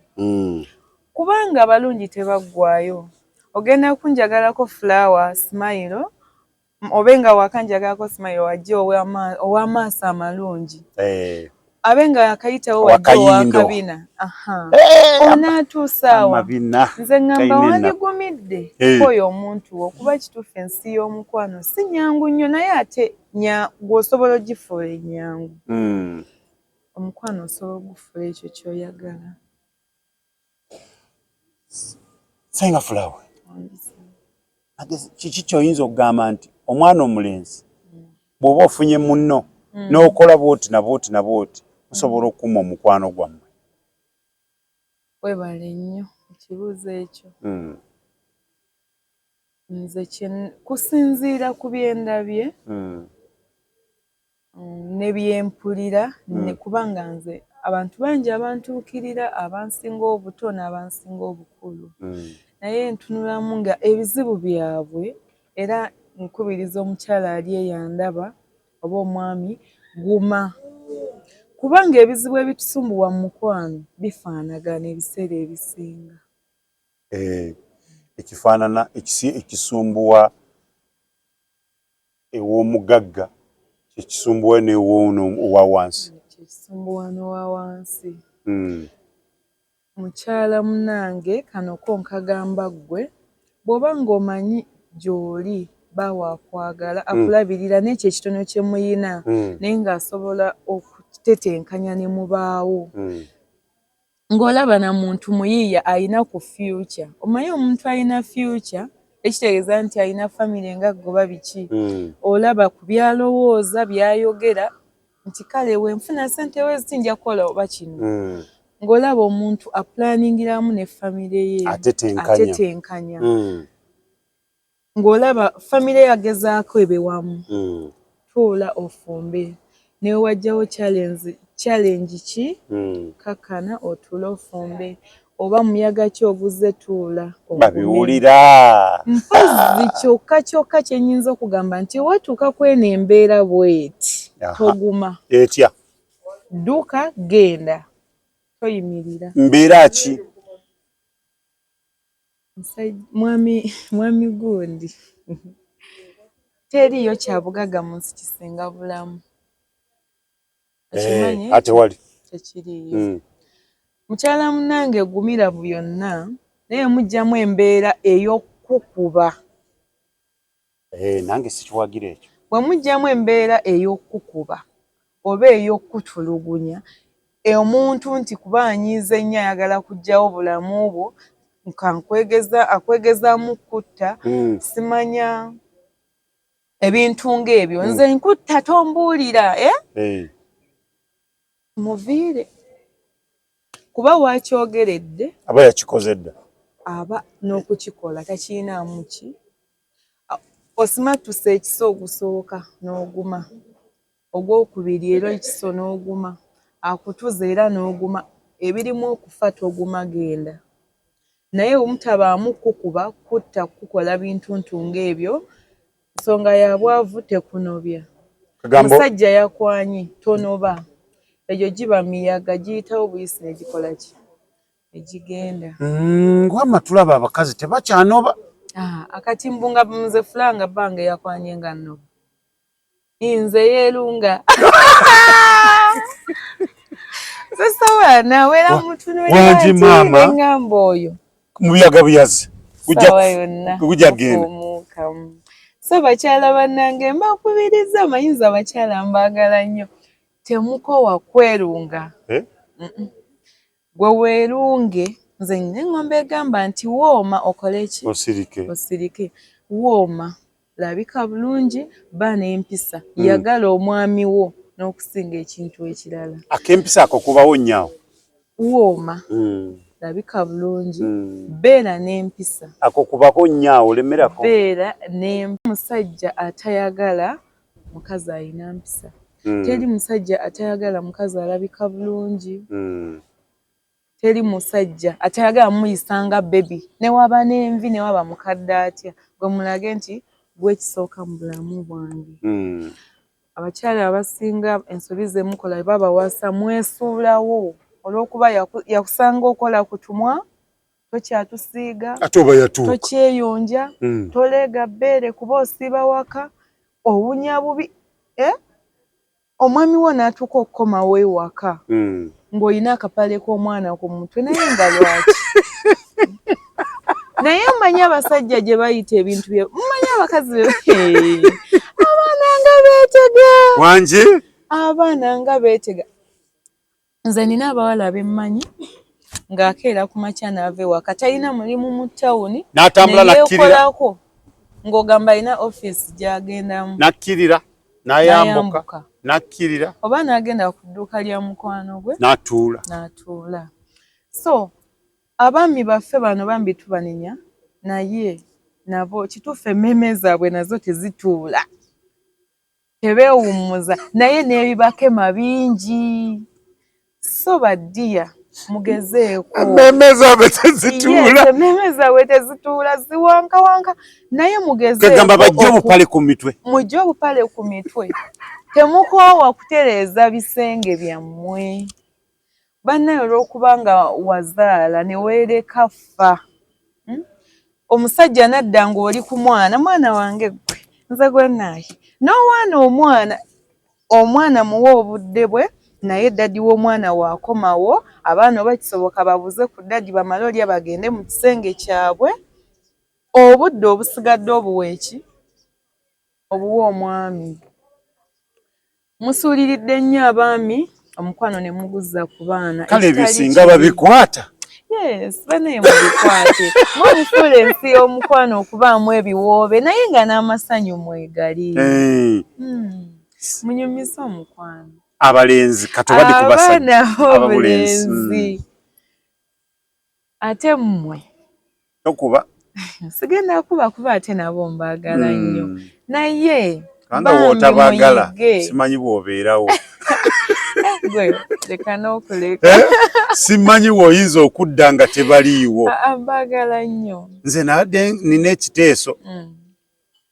Kubanga abalungi tebaggwaayo. Ogenda kunjagalako Flower smile, obe nga wakanjagalako smile wajja ow'amaaso amalungi. Abe nga akayitawo wajja ow'akabina. Onaatuusa awa. Nze ŋŋamba wandigumidde oyo omuntu wo kuba kituufu ensi y'omukwano si nnyangu nnyo naye ate gw'osobola ogifuula ennyangu. Omukwano osobola ogufuula ekyo ky'oyagala. Senga Flower, kiki ky'oyinza okugamba nti omwana omulenzi bw'oba ofunye munno n'okola bw'oti na bw'oti na bw'oti musobola okukuuma omukwano gwammwe? Weebale nnyo ekibuuzo ekyo. Nze kusinziira ku bye ndabye ne bye mpulira kubanga nze Abantu bangi abantuukirira, abansinga obuto n'abansinga obukulu, naye ntunulamu nga ebizibu byabwe. Era nkubiriza omukyala ali eyandaba oba omwami, guma, kubanga ebizibu ebitusumbuwa mu mukwano bifaanagana ebiseera ebisinga. Ekifaanana ekisumbuwa ew'omugagga kyekisumbuwa n'ewoono owa wansi. Kyekisumbuwa n'owa wansi. Mukyala munange, kano ko nkagamba ggwe, bw'oba ng'omanyi gy'oli baawe akwagala, akulabirira n'ekyo ekitono kye muyina, naye ng'asobola okutetenkanya ne mubaawo, ng'olaba na muntu muyiiya ayina ku future. Omanyi omuntu alina future ekitegeeza nti alina famire nga goba biki. Olaba ku byalowooza, byayogera nti kale wenfuna sente weziti nja kukola oba kino, ng'olaba omuntu aplaningiramu ne famire ye. Atetenkanya. Atetenkanya, ng'olaba famire yagezaako ebe wamu. Tuula ofumbe, newe wajjawo challenge ki, kakkana otuule ofumbe, oba muyaga ki oguze, tuula ogume. Babiwulira. Mpozi kyokka kyokka kyenyinza okugamba nti watuuka kweno embeera bweti, toguma. Etya? Dduka, genda, toyimirira. Mbeera ki? Mwami gundi, teriiyo kyabugagga mu nsi kisinga bulamu. Okimanyi? Ate wali. Tekiriiyo. Mukyala munange, gumira byonna, naye mugyamu embeera ey'okukuba. Nange sikiwagira ekyo. Bwe mugyamu embeera ey'okukuba oba ey'okutulugunya omuntu nti kuba anyiize nnyo ayagala kuggyawo bulamu bwo, kankwegeza akwegezaamu kutta, simanya ebintu ng'ebyo, nze nkutta tombuulira, eh? Muviire, kuba wakyogeredde. Aba yakikoze dda. Aba n'okukikola takirinaamu ki. Osimattuse ekiso ogusooka n'oguma, ogwokubiri era ekiso n'oguma, akutuza era n'oguma, ebirimu okufa toguma, genda. Naye omutabaamu kukuba, kutta, kukola bintuntu ng'ebyo, nsonga ya bwavu, tekunobya. Musajja yakwanye, tonoba. Egyo giba miyaga giyitawo buyisi negikola ki, negigenda. Ngwama tulaba abakazi tebakyanoba. Akati mbunga nze fulanga bange yakwanye nga nnoba, nze yeerunga, nze sobola nawera. Wangi maama. Mutunuuliraŋŋamba oyo. Muyaga buyazi. Saawa yonna. Gujja genda. Omuukamu. So bakyala bannange, mbakubiriza, amayinza abakyala mbaagala nnyo, temukowa kwerunga. Eh? Gwe weerunge. Nze nina eŋŋombe egamba nti wooma okole ki? Osirike. Osirike, wooma, labika bulungi, ba n'empisa, yagala omwami wo n'okusinga ekintu ekirala. Ak'empisa ako kubawo nnyo. Wooma, labika bulungi, beera n'empisa. Ako kubako nnyo awo, olemerako. Beera ne musajja atayagala mukazi alina mpisa. Teri musajja atayagala mukazi alabika bulungi. Teri musajja atayagala muyisanga baby, newaba n'envi, newaba mukadde atya, gwe mulage nti gwe kisooka mu bulamu bwange. Abakyala abasinga ensobi zemukola, babawasa mwesuulawo olw'okuba yakusanga okola kutumwa, tokyatusiiga. Ate oba yatuuka. Tokyeyonja, toleega bbeere kuba osiiba waka, owunya bubi, eh? Omwami wo n'atuuka okukomawo ewaka ng'olina akapale k'omwana ku mutwe, naye nga lwaki? Naye mmanyi abasajja gye bayita ebintu bye, mmanyi abakazi be abaana nga beetega. Wangi. Abaana nga beetega. Nze nina abawala bemmanyi ng'akeera ku makya n'ava ewaka, talina mulimu mu tawuni. N'atambula n'akkirira. Neyeekolako ng'ogamba alina ofiisi gy'agendamu. N'akkirira n'ayambuka, n'akkirira. Oba n'agenda ku dduuka lya mukwano gwe. N'atuula. N'atuula. So abaami baffe bano bambi tubanenya, naye nabo kituufu emmeeme zaabwe nazo tezituula, tebeewummuza, naye n'ebibakema bingi. So baddiya mugezeeko. Emmeeme zaabwe tezituula. Emmeeme zaabwe tezituula, ziwankawanka, naye mugezeeko. Kagamba bajje obupale ku mitwe. Mujje obupale ku mitwe. Temukoowa kutereeza bisenge byammwe. Bannaye olw'okuba nga wazaala ne weereka ffa. Omusajja n'adda ng'oli ku mwana, mwana wange ggwe, nze gwe naaye. N'owaana omwana, omwana muwe obudde bwe, naye daddy w'omwana waakomawo, abaana oba kisoboka babuze ku daddy bamale olya bagende mu kisenge kyabwe. Obudde obusigadde obuwa eki? Obuwa omwami. Musuuliridde nnyo abaami, omukwano ne muguzza ku baana. Kale ebyo singa babikwata. Yes, banaye mubikwate. Mwamufuula ensi y'omukwano okubaamu ebiwoobe naye nga n'amasanyu mwegali. Munyumise omukwano. Abalenzi katobadde ku basajja. Abaana b'obulenzi. Ate mmwe. Tokuba. Sigenda kuba kuba ate nabo mbaagala nnyo. Naye kubanga bw'otabaagala simanyi bw'obeerawo. Gwe leka n'okuleka. Simanyi w'oyinza okudda nga tebaliiwo. Mbaagala nnyo. Nze nabadde nina ekiteeso.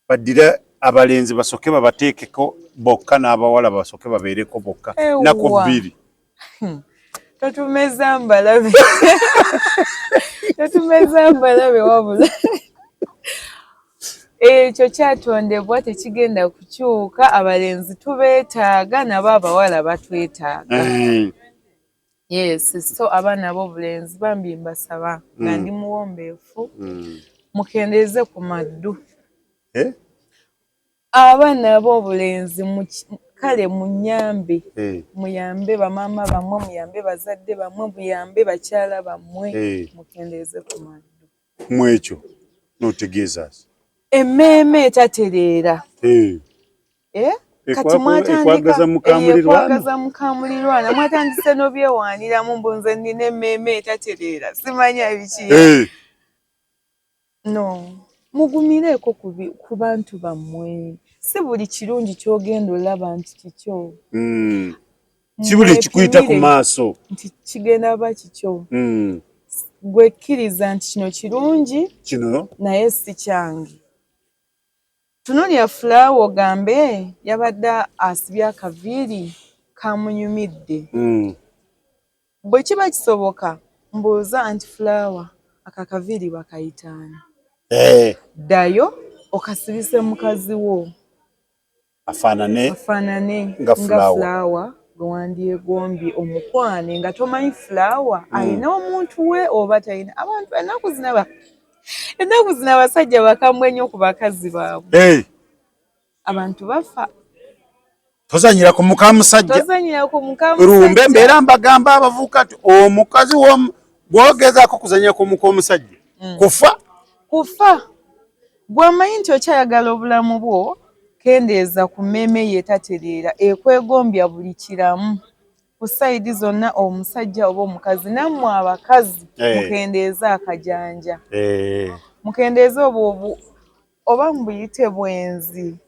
Baddire abalenzi basooke babateekeko bokka n'abawala basooke babeereko bokka nnaku bbiri. Totumeza mbalabe. Totumeza mbalabe wabula. Ekyo kyatondebwa tekigenda kukyuka, abalenzi tubeetaaga nabo abawala batwetaaga. Yes, so abaana ab'obulenzi bambi mbasaba nga ndi muwombeefu, mukendeeze ku maddu. Abaana ab'obulenzi kale munyambe, muyambe bamaama bammwe, muyambe bazadde bammwe, muyambe bakyala bammwe, mukendeeze ku maddu. Mu ekyo n'otegeeza ki? Emmeeme etatereera. Kati mwatandika ekwagaza mukamulirwana, mwatandise n'obyewaaniramu mbu nze nnina emmeeme etatereera, simanya biki. No, mugumireeko ku bantu bammwe. Si buli kirungi ky'ogenda olaba nti kikyo. Si buli ekikuyita ku maaso nti kigenda ba kikyo. Gwe kkiriza nti kino kirungi kino naye si kyange. Tunuulira Fulaawa ogambe yabadde asibye akaviiri kamunyumidde. Bwe kiba kisoboka mbuuza anti Fulaawa ako akaviiri bakayita ani? Ddayo okasibise mukazi wo. Afaanane nga Fulaawa gwe wandyegombye omukwane nga tomanyi Fulaawa alina omuntu we oba talina. Abantu ennaku zino abasajja bakambwe nnyo ku bakazi baabwe. Abantu bafa. Tozannyira ku muka musajja. Tozannyira ku muka musajja. Lumbe mbeera mbagamba abavubuka nti omukazi bw'ogezaako kuzannyira ku muka omusajja kufa. Kufa. Gw'omanyi nti okyayagala obulamu bwo, kendeeza ku mmeeme yo etatereera ekwegombya buli kiramu ku sayidi zonna omusajja oba omukazi. Nammwe abakazi mukendeeze akajanja. Mukendeeze obwo oba mbuyite bwenzi.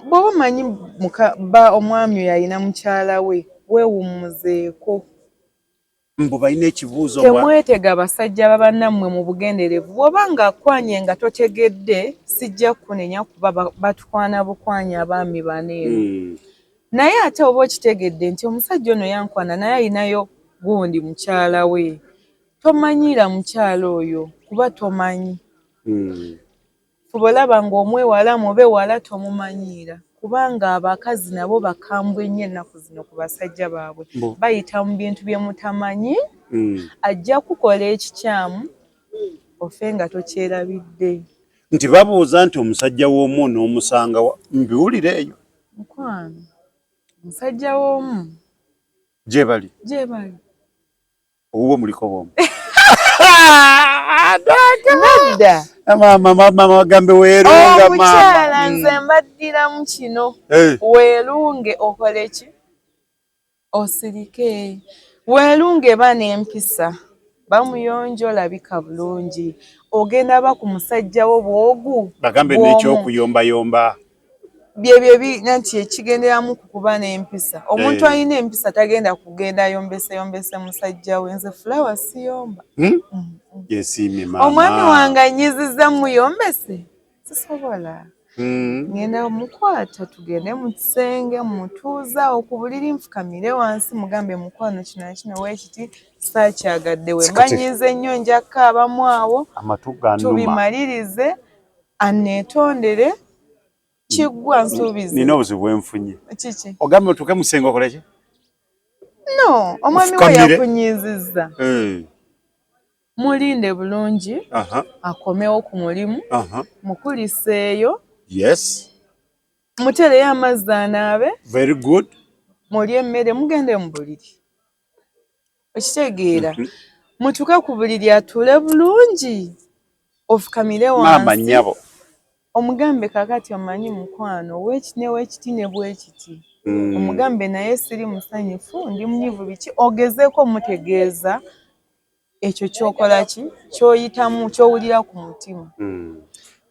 Bw'oba omanyi omwami oyo alina mukyala we, weewummuzeeko. Mbu balina ekibuuzo. Temwetega basajja ba bannammwe mu bugenderevu. Bw'oba ng'akwanye nga totegedde, sijja kukunenya kuba batukwana bukwanya abaami bano eno. Naye ate oba okitegedde nti omusajja ono yankwana naye alinayo gundi mukyala we. Tomanyiira mukyala oyo kuba tomanyi. Fuba olaba ng'omwewala mube wala tomumanyiira. Kubanga abakazi nabo bakambwe nnyo ennaku zino ku basajja baabwe. Bayita mu bintu bye mutamanyi, ajja kukola ekikyamu ofe nga tokyerabidde. Nti babuuza nti omusajja w'omu n'omusanga mbiwulire eyo. Mukwano, omusajja w'omu. Gye bali. Gye bali. Owuwo muliko bw'omu. Nedda. Maama maama bagambe weerunga maama. Omukyala nze mbaddiramu kino. Weerunge okole ki? Osirike. Weerunge ba n'empisa. Bamuyonjo olabika bulungi. Ogenda ba ku musajja wo bw'ogu. Bagambe n'ekyokuyombayomba. Byebyo nti ekigenderamu ku kuba n'empisa. Omuntu Eh. alina empisa tagenda kugenda yombese yombese musajja we. Nze Flower siyomba. Yesiimye maama. Omwami wange anyiziza muyombese, sisobola. Ngenda mukwata, tugende mu kisenge, mutuuza ku buliri, nfukamire wansi, mugambe, "Mukwano, kino na kino weekiti saakyagadde. We mba nyiize nnyo, nja kukaabamu awo." Amatu gannuma. Tubimalirize, aneetondere, kiggwa, nsuubize. Nina obuzibu bwenfunye. Kiki? Ogambye otuuke mu kisenge okole ki? No, omwami we Ofukamire. yakunyiizizza, mulinde bulungi akomewo ku mulimu, mukuliseeyo, mutereyo amazzi anaabe, Very good. Mulye emmere, mugende mu buliri. Okitegeera? Mutuuke ku buliri, atuule bulungi, ofukamire Maama wansi, nnyabo. omugambe, "Kakati omanyi mukwano, weeki ne weekiti ne bwekiti." Omugambe, "Naye siri musanyufu, ndi munyivu," biki, ogezeeko omutegeeza ekyo kyokola ki, kyoyitamu, kyowulira ku mutima.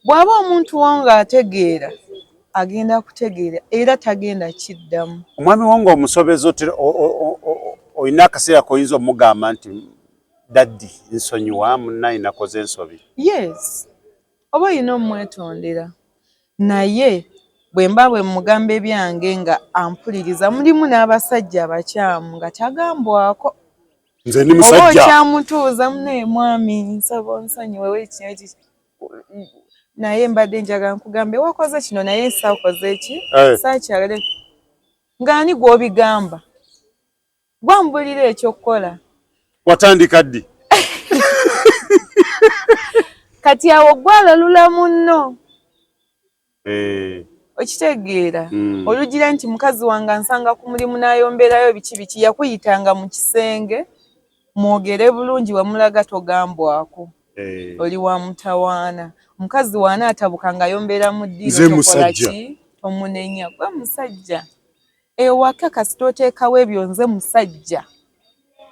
Bw'aba omuntu wo ng'ategeera, agenda kutegeera era tagenda kiddamu. Omwami wo ng'omusobeza, olina akaseera k'oyinza omugamba nti, "Daddy, nsonyiwa, munnaye nakoze ensobi"? Yes, oba olina omwetondera, naye bwe mba bwe mugamba ebyange nga ampuliriza. Mulimu n'abasajja abakyamu nga tagambwako. Nze ndi Oba musajja. okyamutuuza, "Munaye mwami, nsaba onsonyiwe weki weki, naye mbadde njagala nkugambe wakoze kino, naye saakoze ki." Eh. Saakyagale ng'ani gw'obigamba, gwambulira ekyokukola. Watandika ddi? Kati awo gwalalula munno. Okitegeera? Olugira nti mukazi wange ansanga ku mulimu n'ayomberayo biki biki, yakuyitanga mu kisenge mwogere bulungi, wamulaga togambwako. Oli wa mutawaana. Omukazi waana atabuka ng'ayombera mu ddiiro, Nze tokola musajja. ki? Tomunenya. Gwe musajja ewaka, kasita oteekawo ebyo, "Nze musajja,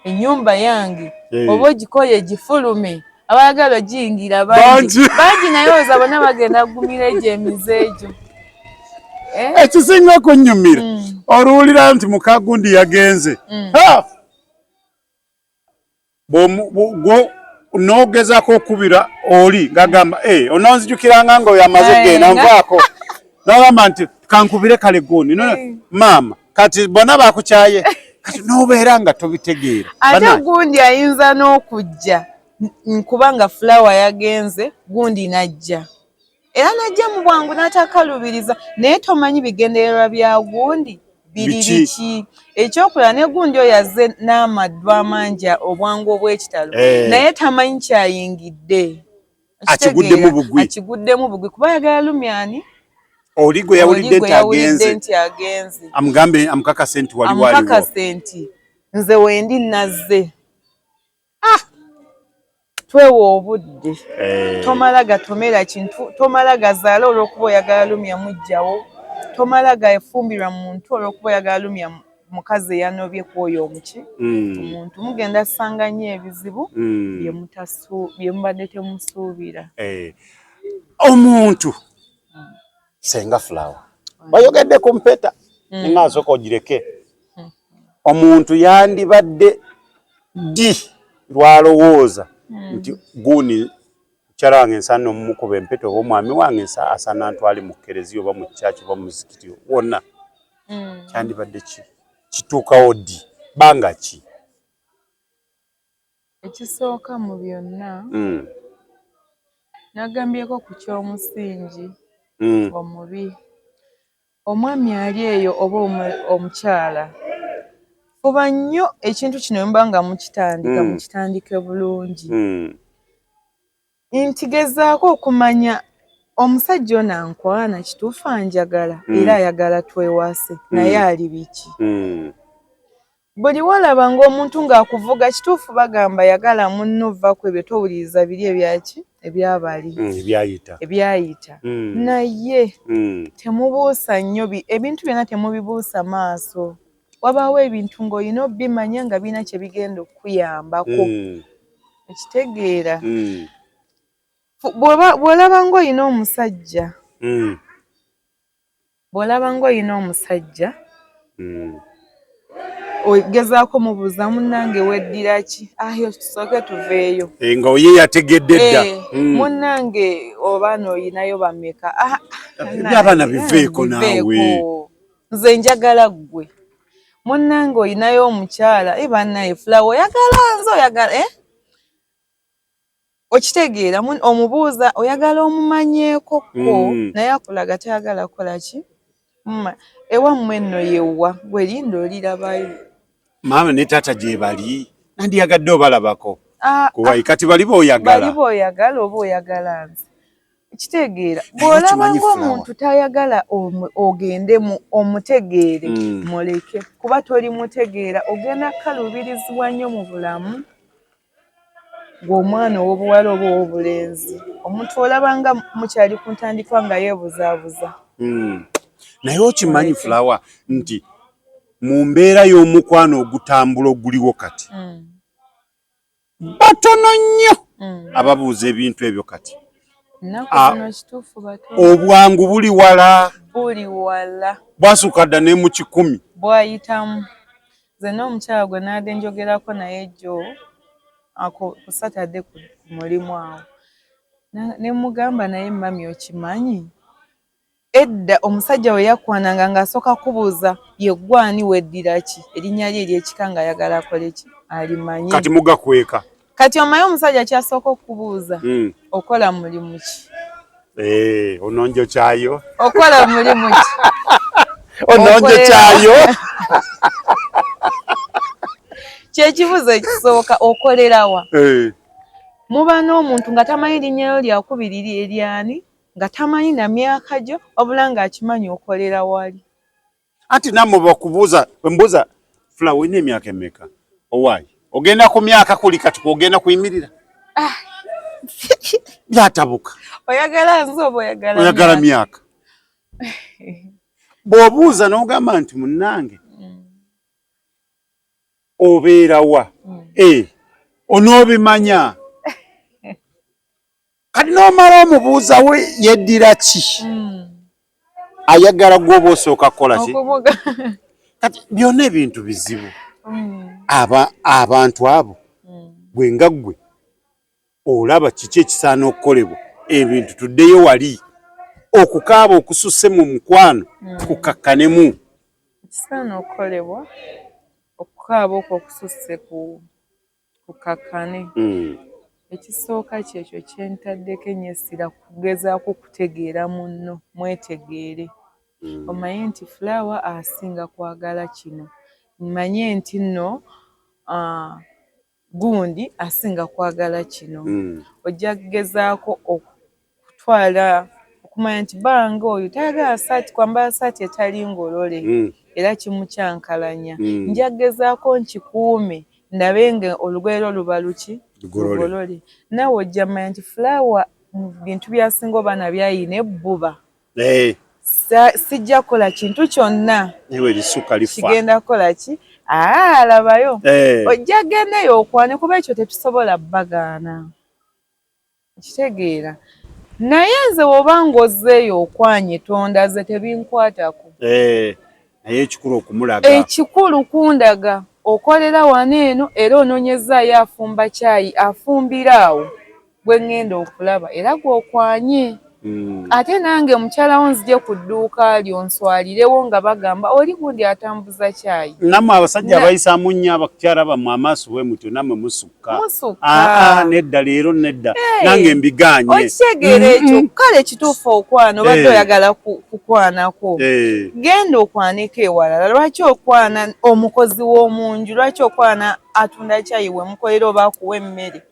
ennyumba yange," oba ogikoye gifulume, abayagala ogiyingira bangi. Bangi. Bangi, naye oza bonna bagenda kugumira egyo emize egyo. Eh? Ekisinga kunnyumira, oluwulira nti mukagundi yagenze. Ha! N'ogezaako okubira oli ng'agamba, "Eh, ononzijukiranga ng'oyo amaze genda, nvaako." N'ogamba nti, "Kankubire kale gundi." Maama, kati bonna bakukyaye, kati n'obeera nga tobitegeera. Ate Bannange, gundi ayinza n'okujja kubanga Flower yagenze, gundi najja era najja mu bwangu n'atakalubiriza, naye tomanyi bigendererwa bya gundi biri Biki? biki. Ekyokulala, ne gundi oyo azze n'amaddu amangi, obwangu obw'ekitalo, naye tamanyi kyayingidde. Akiguddemu bugwi. Akiguddemu bugwi kuba ayagala lumyani. Oli gwe yawulidde Oli gwe nti yawulidde agenze, nti agenze, amugambe, amukakase nti waliwo aliwo. Amukakase nti nze wendi nazze. Twewa obudde. Tomala gatomera kintu, tomala gazaala olw'okuba oyagala lumya mujjawo, tomala gafumbirwa muntu olw'okuba oyagala lumya mukazi eyanobye ku oyo omuki. Omuntu mugenda ssanga nnyo ebizibu bye mubadde temusuubira. Eh. Omuntu, Senga Flower, bayogedde ku mpeta, nga asooka ogireke. Omuntu yandibadde ddi lwalowooza nti guuni mukyala wange nsaana omumukuba empeta, oba omwami wange asaana ntwale mu kereziya oba mu kyaki oba mu muzikiti wonna? Kyandibadde ki? Kituukawo ddi, banga ki? Ekisooka mu byonna, nagambyeko ku ky'omusingi omubi. Omwami ali eyo oba omukyala, fuba nnyo ekintu kino muba nga mukitandika, mukitandike bulungi. Nti gezaako okumanya omusajja ono ankwana kituufu anjagala, era ayagala twewase, naye ali biki? Buli walaba ng'omuntu ng'akuvuga, kituufu bagamba yagala munno, vva ku ebyo, towuliriza biri ebyaki ebyabali. Ebyayita. Ebyayita. Naye temubuusa nnyo ebintu byonna, temubibuusa maaso. Wabaawo ebintu ng'olina obimanya nga birina kye bigenda okukuyambako. Ekitegeera? Bw'olaba ng'olina omusajja Bw'olaba ng'olina omusajja ogezaako mubuuza, munnange weddira ki? Ayo tusooke tuveeyo. Eh, nga ye yategedde dda. Munnange obaana oyinayo bameka? Ah, Eby'abaana biveeko naawe. Biveeko. Nze njagala ggwe. Munnange oyinayo omukyala? E bannaye, Fulawa, oyagala nze oyagala, eh? Okitegeera, omubuuza oyagala omumanyeeko ko, naye akulaga tayagala kukola ki. Ewammwe nno yewa, gwe linda olirabayo. Maama ne taata gye bali, nandiyagadde obalabako. Ah, Kuwayi kati bali boyagala. Bali boyagala oba oyagala nze? Kitegeera, Naye bw'olaba okimanyi, ng'omuntu tayagala ogende omutegeere, muleke, kuba tolimutegeera, ogenda kukaluubirizibwa nnyo mu bulamu gw'omwana ow'obuwala oba ow'obulenzi. Omuntu olaba nga mukyali ku ntandikwa nga yeebuzaabuza. Naye okimanyi, Fulawa, nti mu mbeera y'omukwano ogutambula oguliwo kati, batono nnyo ababuuza ebintu ebyo kati. Ennaku Ah, zino kituufu batono. Obwangu buli wala. Buli wala. Bwasuka dda ne mu 100. Bwayitamu. Nze n'omukyala gwe naadde njogerako naye jjo ako ku Saturday ku mulimu awo, ne mugamba, naye mami, okimanyi edda omusajja we yakwananga ng'asooka kubuuza ye gwani, weddira ki, erinnya lye ery'ekika, ng'ayagala akole ki, alimanye. Kati mugakweka. Kati omanyi omusajja kyasooka okubuuza? Okola mulimu ki? Eh, ononjo kyayo. Okola mulimu ki? Ononjo kyayo. Kyekibuuzo ekisooka, okolerawa? Eh. Muba n'omuntu nga tamanyi linnya lyo lyakubiri eryani, nga tamanyi na myaka gyo, wabula ng'akimanyi okolera wali. Anti nammwe bakubuuza, mbuuza Fulawa, olina emyaka emeka? Owaayi, ogenda ku myaka kuli kati kwogenda kuyimirira. Ah. Byatabuka. Oyagala nze oba oyagala? Oyagala myaka. Bw'obuuza n'ogamba nti munnange obeerawa, eh, onoobimanya. Kati n'omala omubuuza we yeddira ki, ayagala gwoba osooka kukola ki. Kati byonna ebintu bizibu. Aba abantu abo, gwe nga ggwe olaba kiki ekisaana okukolebwa? Ebintu tuddeyo wali, okukaaba okususse mu mukwano kukakkanemu. Ekisaana okukolebwa, okukaaba okwo okususse kukakkane. Ekisooka kyekyo kyentaddeko ennyo essira, kugezaako kutegeera munno, mwetegeere. Omanye nti Fulawa asinga kwagala kino, manye nti nno gundi asinga kwagala kino. Ojja kugezaako okutwala okumanya nti bange oyo tayagala saati, kwambala saati etali ngolole, era kimukyankalanya. Nja kugezaako nkikuume ndabe nga olugoye lwo luba luki? Lugolole. Naawe ojja manya nti Fulawa bintu byasinga oba nabyo ayina ebbuba. Eh. Sijja kukola kintu kyonna Kigenda kigenda kukola ki? Alabayo. Ojja gendeyo okwane, kuba ekyo tetusobola bagaana, kitegeera. Naye nze woba ng'ozzeeyo okwanye tondaze, tebinkwatako. Eh, naye ekikulu okumulaga. Ekikulu kundaga okolera wano eno, era onoonyezaayo afumba kyayi, afumbira awo gwe ŋŋenda okulaba, era gw'okwanye. Ate nange mukyalawo nzije ku dduuka lyo nswalirewo nga bagamba oli gundi atambuza kyayi. Nammwe abasajja abayisaamu nnyo abakyala bammwe amaaso bwe mutyo, nammwe musukka. Musukka. Ah, ah, nedda, leero nedda, nange mbiganye. Okitegeera ekyo? Kale kituufu, okwana obadde oyagala kukwanako, genda okwaneko ewalala. Lwaki okwana omukozi w'omunju? Lwaki okwana atunda kyayi we mukolera, oba akuwa emmere,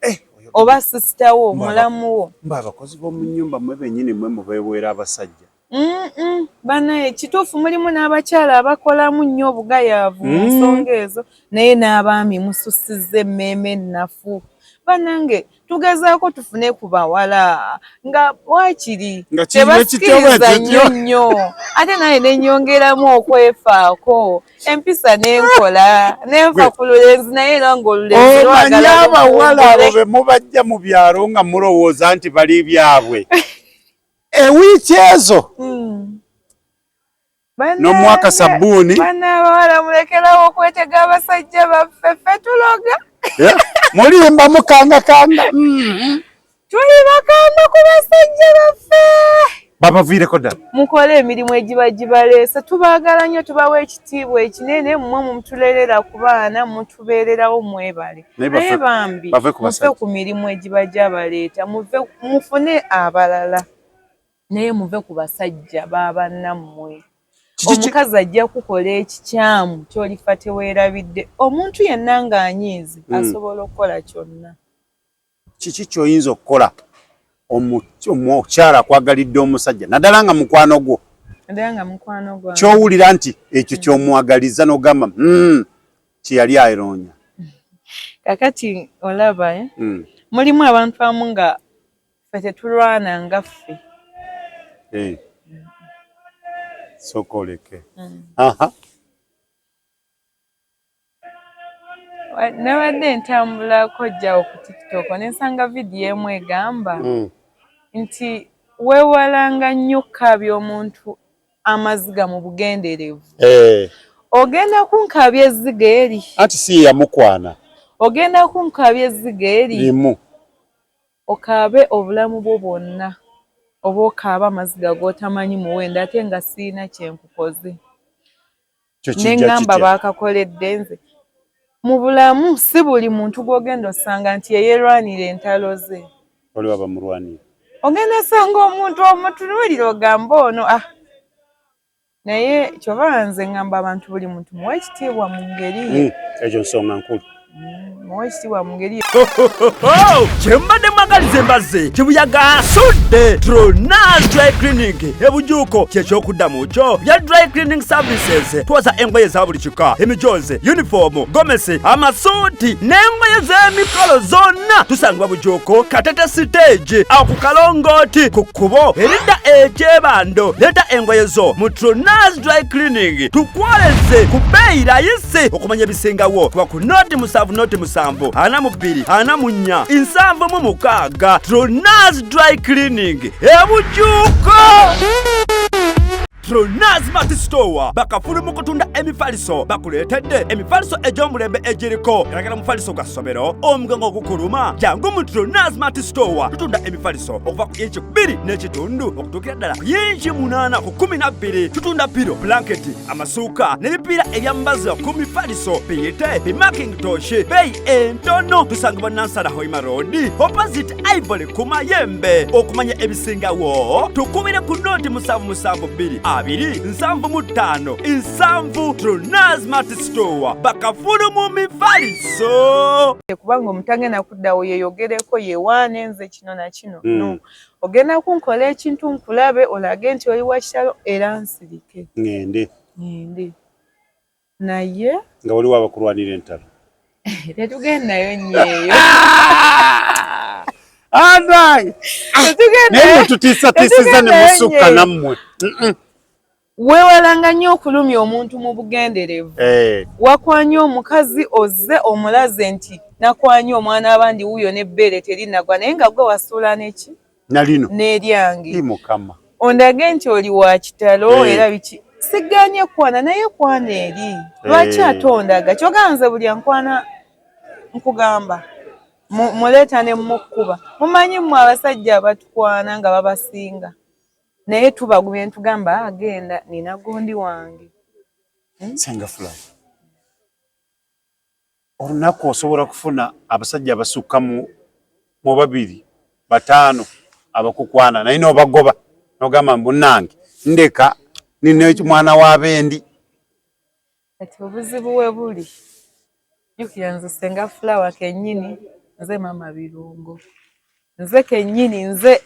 oba sister wo, mulamu wo? Mba abakozi b'omu nnyumba mwe bennyini mwe mubeeweera abasajja. Banaye kituufu, mulimu n'abakyala abakolamu nnyo obugayaavu mu nsonga ezo, naye n'abaami mususizza emmeeme ennafu. Banange, tugezaako tufune ku bawala nga waakiri Nga kiri bwe kityo bwe tebasikiriza kityo. nnyo nnyo, ate naye nenyongeramu okwefaako, empisa nenkola nenfa ku lulenzi, naye era ng'olulenzi Omanyi lwagala abawala abo lufumbule. be mubajja mu byalo nga mulowooza nti bali byabwe, ewiiki ezo. N'omuwaka sabbuuni. Bana abawala mulekerawo okwetega abasajja baffe, ffe tuloga. Mulimba mukangakanga. Tuli bakamba ku basajja baffe. Babaviireko ddala. Mukole emirimu egiba gibaleese, tubaagala nnyo, tubawa ekitiibwa ekinene, mmwe mutulerera ku baana, mutubeererawo, mwebale. Naye bambi muve ku mirimu egiba gyabaleeta, muve mufune abalala, naye muve ku basajja babannammwe. Omukazi ajja kukola ekikyamu ky'olifa teweerabidde. Omuntu yenna ng'anyiize asobola okukola kyonna. Kiki ky'oyinza okukola omukyala akwagalidde omusajja, naddala nga mukwano gwo? Naddala nga mukwano gwange. Ky'owulira nti ekyo ky'omwagaliza n'ogamba kyeyali aeroonya. Kakati olaba mulimu abantu abamu nga ffe tetulwana nga ffe. Sooka oleke. Nabadde ntambulako jjawo ku TikTok ne nsanga vidiyo emu egamba nti weewalanga nnyo okukaabya omuntu amaziga mu bugenderevu. Ogenda kunkaabya ezziga eri. Anti si ye yamukwana. Ogenda kunkaabya ezziga eri. Limu. Okaabe obulamu bwo bwonna oba okaabe amaziga g'otamanyi muwendo ate nga sirina kye nkukoze. Ne ŋŋamba baakakoledde nze. Mu bulamu si buli muntu gw'ogenda osanga nti yeyeerwanira entalo ze. Waliwo abamulwanira. Ogenda osanga omuntu omutunuulira ogamba ono ah. Naye kyova nze ŋŋamba abantu buli muntu muwe ekitiibwa mu ngeri ye. Ekyo nsonga nkulu. Muwe ekitiibwa mu ngeri ye. Kyembadde mwagaliza embazzi kibuyaga asudde Tronas Dry Cleaning ebujuuko kyekyokuddamu kyo bya Dry Cleaning Services. Twoza engoye za buli kika, emijoozi, yunifoomu, gomesi, amasuuti n'engoye z'emikolo zonna. Tusangibwa Bujuuko Katete siteegi awo ku kalongooti ku kkubo eridda ekyebando. Leeta engoye zo mu Tronas Dry Cleaning tukwoleze ku bbeeyi layisi. Okumanya ebisingawo kuba ku 0 7 0 7 42 44 76. Tronas Dry Cleaning ebujuuko. Tronas Mart Store bakafulu mu kutunda emifaliso, bakuleetedde emifaliso egy'omulembe egiriko galagala. Mufaliso gwa ssomero, omugongo ogukuluma, jangu mu Tronas Mart Store. Tutunda emifaliso okuva ku inci 2.5 okutuukira ddala ku yinci 8 ku 12. Tutunda pillow, blanketi, amasuuka n'ebipiira ebyambazo ku mifaliso, biyite bi mackintosh, beeyi entono. Tusangibwa Nansana Hoima Road, opposite Ivory ku Mayembe. Okumanya ebisingawo tukubire ku 077 2 75 7. Tronas Mart Store bakafulu mu mifaliso. Kubanga omuntu agenda kuddawo yeeyogereko, yeewaane nze kino na kino. No, ogenda kunkola ekintu nkulabe olage nti oli wa kitalo era nsirike. Ŋŋende. Ŋŋende naye. Nga waliwo abakulwanira entalo. Tetugendayo nnyo eyo. Anange, naye mututiisatiisiza ne musukka nammwe. Weewalanga nnyo okulumya omuntu mu bugenderevu. Wakwanye omukazi, ozze omulaze nti nakwanye omwana abandi wuuyo n'ebbeere terinnagwa, naye nga gwe wasuula neki nalino n'eryange. Mukama. Ondage nti oli wa kitalo era biki, siganye kwana naye kwana eri lwaki ate ondaga kyogamba nze buli ankwana nkugamba muleeta ne mukkuba. Mumanyi mmwe abasajja abatukwana nga babasinga, naye tubagumye ntugamba agenda nina gundi wange. Senga Fulawo, olunaku osobola kufuna abasajja abasukka mu babiri, bataano abakukwana, naye n'obagoba n'ogamba mbunange ndeka nina mwana w'abendi? Kati obuzibu we buli, jjukira nze Senga Fulawa kennyini, nze Maama Birungo, nze kennyini, nze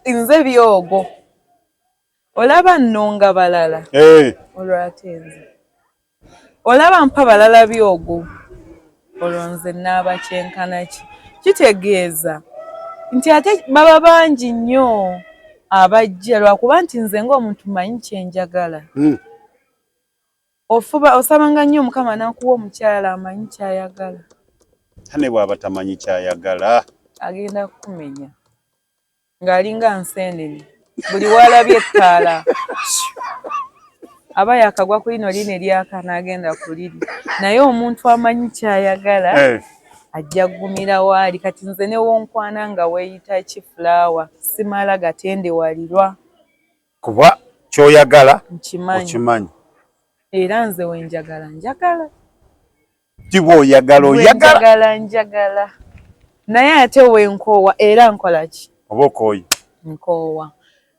nze byogo. Olaba nno nga balala olwo ate nze olaba mpa balala byogo, olwo nze naaba kyenkana ki? Kitegeeza nti ate baba bangi nnyo abajja, lwakuba nti nze ng'omuntu manyi kyenjagala. Ofuba osabanga nnyo Mukama n'akuwa omukyala amanyi ky'ayagala. Ne bw'aba tamanyi ky'ayagala? Agenda kukumenya ng'alinga nseenene, buli w'alabye ettaala. Aba yakagwa ku lino lino eryaka n'agenda ku liri, naye omuntu amanyi ky'ayagala ajja kugumira waali. Kati nze ne wonkwana nga weeyita ki fulaawa, simala gatendewalirwa. Kuba ky'oyagala nkimanyi. Okimanyi. Era nze wenjagala njagala. Ti bw'oyagala oyagala. Njagala njagala, naye ate wenkoowa era nkola ki? Oba okooye. Nkoowa.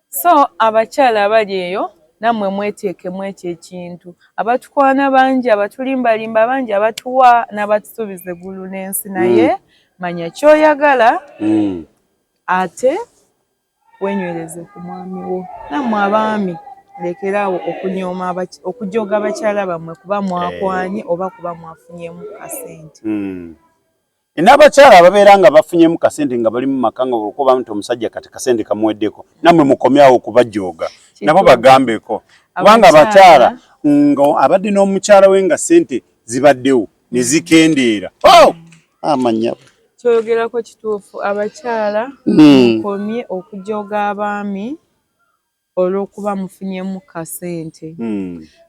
So abakyala abali eyo, nammwe mweteekemu ekyo ekintu. Abatukwana bangi, abatulimbalimba bangi, abatuwa n'abatusuubiza eggulu n'ensi, naye manya ky'oyagala ate wenywereze ku mwami wo. Nammwe abaami, lekeraawo okunyooma, okujooga abakyala bammwe kuba mwakwanye oba kuba mwafunyemu kasente. N'abakyala ababeera nga bafunyemu kasente nga bali mu maka, nga olwokuba nti omusajja kati kasente kamuweddeko, nammwe mukomyawo okubajooga, nabo bagambeko, kubanga abakyala nga abadde n'omukyala we nga sente zibaddewo ne zikendeera, oh! Amanya. Kyoyogerako kituufu. Abakyala, mukomye okujooga abaami olw'okuba mufunyemu kasente.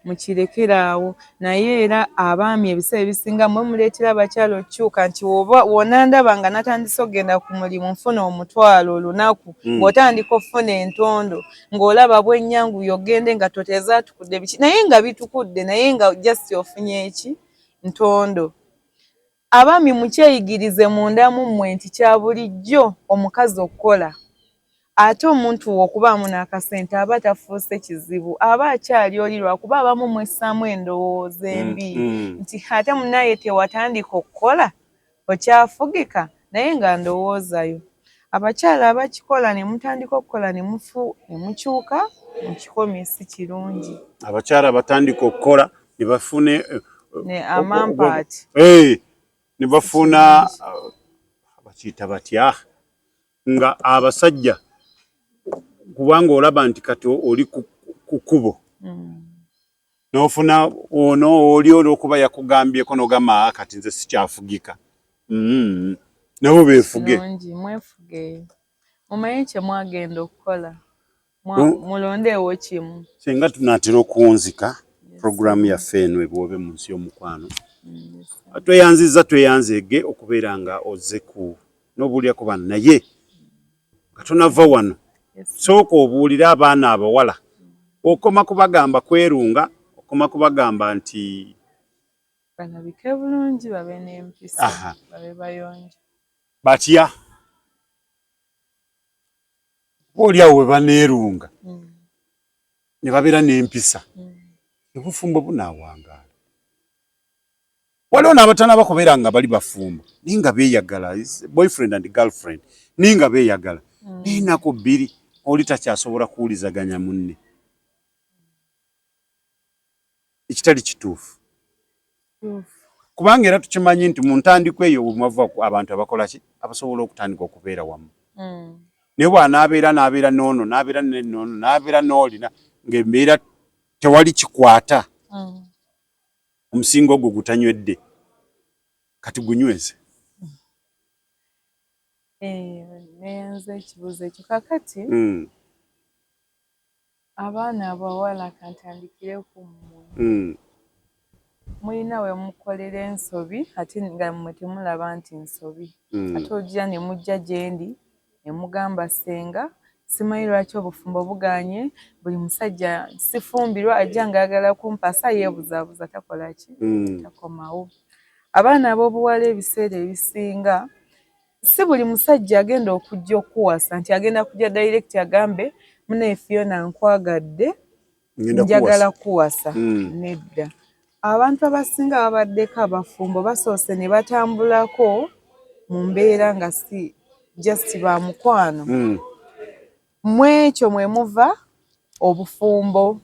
Mukirekeraawo. Naye era abaami, ebiseera ebisinga mwe muleetera abakyala okukyuka, nti woba wonandaba nga natandise okugenda ku mulimu, nfuna 10,000 olunaku, ng'otandika okufuna entondo, ng'olaba bwennyanguye ogende nga totezaatukudde biki, naye nga bitukudde, naye nga just ofunye eki ntondo. Abaami, mukyeyigirize munda mu mmwe nti kya bulijjo omukazi okukola, ate omuntu we okubaamu n'akasente aba tafuuse kizibu, aba akyali oli. Lwakuba abamu mwessaamu endowooza embi nti ate munaye tewatandika okukola okyafugika, naye nga ndowoozayo. Abakyala abakikola ne mutandika okukola ne mufu ne mukyuka, mukikomye, si kirungi. Abakyala batandika okukola ne bafune ne amampaati. Ne bafuna bakiyita batya, nga abasajja, kubanga olaba nti kati oli ku kkubo n'ofuna ono oli olw'okuba yakugambyeko n'ogamba, "Ah, kati nze sikyafugika." Nabo beefuge. Kirungi mwefuge, mumanye kye mwagenda okukola. Mulondeewo kimu. Singa tunaatera okuwunzika puroguramu yaffe eno ebwobe mu nsi y'omukwano, tweyanziza, tweyanzeege okubeera nga ozze ku n'obuulira ku baana, naye nga tonava wano, sooka obuulire abaana abawala. Okoma kubagamba kwerunga, okoma kubagamba nti balabike bulungi, babe n'empisa, babe bayonjo. Batya oba oliawo we baneerunga ne babeera n'empisa, obufumbo bunaawangaala. Waliwo n'abatanaba kubeera nga bali bafumbo naye nga beeyagala, boyfriend and girlfriend, naye nga beeyagala, naye ennaku 2 oli takyasobola kuwulizaganya munne, ekitali kituufu, kubanga era tukimanyi nti mu ntandikwa eyo bwemwava abantu abakola ki, abasobola okutandika okubeera wamu, naye bw'anaabeera n'abeera n'ono, n'abeera n'ono, n'abeera n'olina, ng'embeera tewali kikwata, omusingo ogwo gutanywedde, kati gunyweze. Neyanza ekibuuzo ekyo. Kakati abaana abawala, kantandikire ku mmwe. Mulina we mukolera ensobi ate nga mmwe temulaba nti nsobi, ate ojja ne mujja gye ndi ne mugamba, "Ssenga, simanyi lwaki obufumbo buganye, buli musajja sifumbirwa ajja ng'ayagala kumpasa, yeebuzaabuza, takola ki, takomawo." Abaana ab'obuwala, ebiseera ebisinga si buli musajja agenda okujja okukuwasa nti agenda kujja direct agambe, "Munaye Fiona, nkwagadde, njagala kuwasa." Nedda. Abantu abasinga babaddeko abafumbo basoose ne batambulako mu mbeera nga si just ba mukwano. Mu ekyo mwe muva obufumbo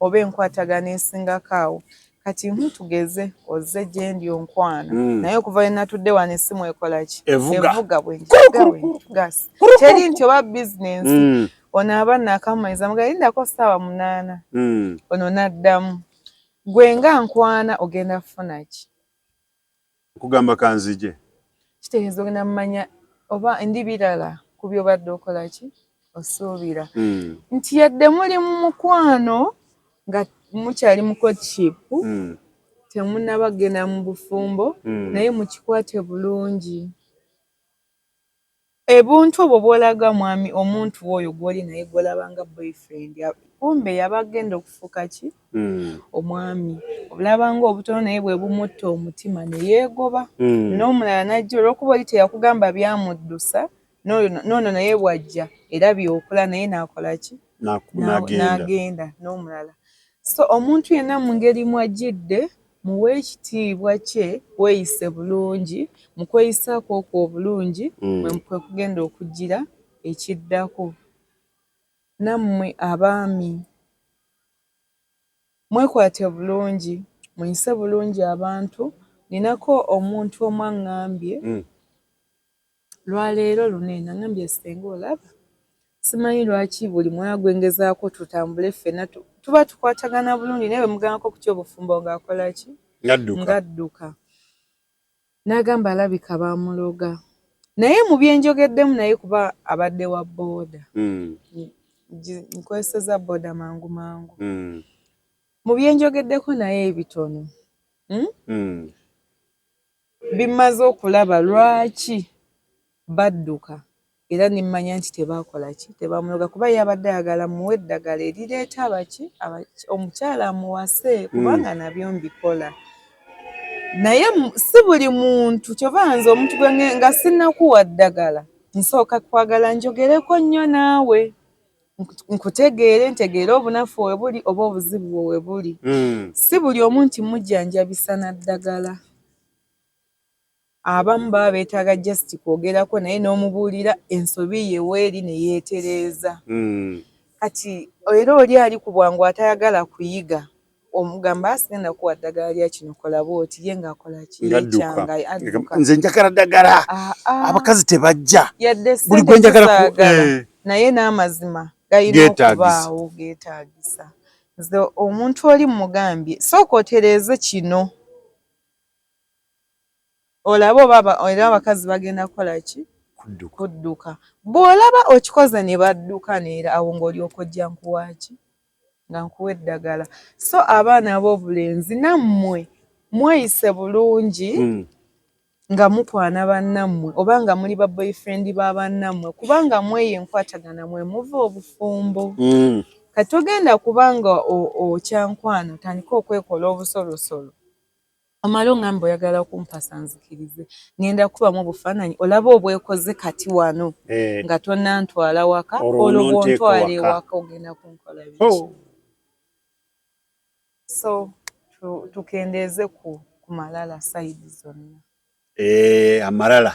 oba enkwatagana esingako awo. Kati tugeze ozze gye ndi onkwana, naye okuva we natudde wano essimu ekola ki? Evuga. Bwenjiga bwenjiga, teri nti oba bizinensi. Ono aba naakamaliza, mugamba, "Lindako ssaawa 8." Ono n'addamu. Gwe nga nkwana ogenda kufuna ki? Nkugamba kanzije. Kitegeeza ogenda mumanya oba ndi birala ku by'obadde okola ki, osuubira. Nti yadde muli mu mukwano nga Mukyali mu courtship, temunnaba kugenda mu bufumbo, naye mukikwate bulungi. Ebuntu obwo bw'olaga mwami omuntu oyo gw'oli naye gw'olaba nga boyfriend, kumbe yaba agenda okufuuka ki? Omwami. Obulaba ng'obutono naye bwe bumutta omutima ne yeegoba. N'omulala n'ajja olw'okuba oli teyakugamba byamuddusa, n'ono naye bw'ajja era by'okola naye n'akola ki? N'agenda n'omulala. So omuntu yenna mu ngeri mw'ajjidde muwe ekitiibwa kye, weeyise bulungi, mu kweyisaako okwo obulungi kwe kugenda okujjira ekiddako. Nammwe abaami mwekwate bulungi, muyise bulungi abantu. Ninako omuntu omu aŋŋambye lwaleero luno eno, aŋŋambye, "Ssenga olaba simanyi lwaki buli mwana gwe ngezaako tutambule ffenna tuba tukwatagana bulungi, naye bwe mugambako ku ky'obufumbo ng'akola ki? Ng'adduka." N'agamba alabika baamuloga. Naye mu bye njogeddemu naye kuba abadde wa booda, nkozesezza booda mangu mangu. Mu bye njogeddeko naye ebitono, Bimmaze okulaba lwaki badduka era ne mmanya nti tebaakola ki, tebamuloga, kuba ye abadde ayagala mmuwe eddagala erireeta abaki omukyala amuwase, kubanga nabyo mbikola. Naye si buli muntu. Kyova nze omuntu gwe nga sinnakuwa ddagala nsooka kwagala njogereko nnyo naawe, nkutegeere, ntegeere obunafu we buli oba obuzibu bwo we buli. Si buli omu nti mujjanjabisa na ddagala. Abamu baba beetaaga just kwogerako naye n'omubuulira ensobi ye weeri ne yeetereeza. Kati era oli ali ku bwangu atayagala kuyiga, omugamba sigenda kuwa ddagala lya kino, kola bw'oti, ye ng'akola ki? Yeekyanga, adduka. Nze njagala ddagala. Abakazi tebajja. Yadde ssente tuzaagala, naye n'amazima galina okubaawo, geetaagisa. Nze omuntu oli mmugambye, sooka otereeze kino olabe oba era abakazi bagenda kukola ki? Kudduka. Bw'olaba okikoze ne badduka neera awo ng'olyoka ojja nkuwa ki? Nga nkuwa eddagala. So abaana ab'obulenzi nammwe mweyise bulungi nga mukwana bannammwe oba nga muli ba boyfriend ba bannammwe, kubanga mweyo enkwatagana mwe muva obufumbo. Kati togenda kubanga okyankwana otandike okwekola obusolosolo, omale oŋŋambe oyagala kumpasa nzikirize, ŋŋenda kukubamu obufaananyi olabe obwekoze kati wano nga tonnantwala waka, olwo bw'ontwala ewaka ogenda kunkola biki? So tukendeeze ku malala side zonna. Amalala,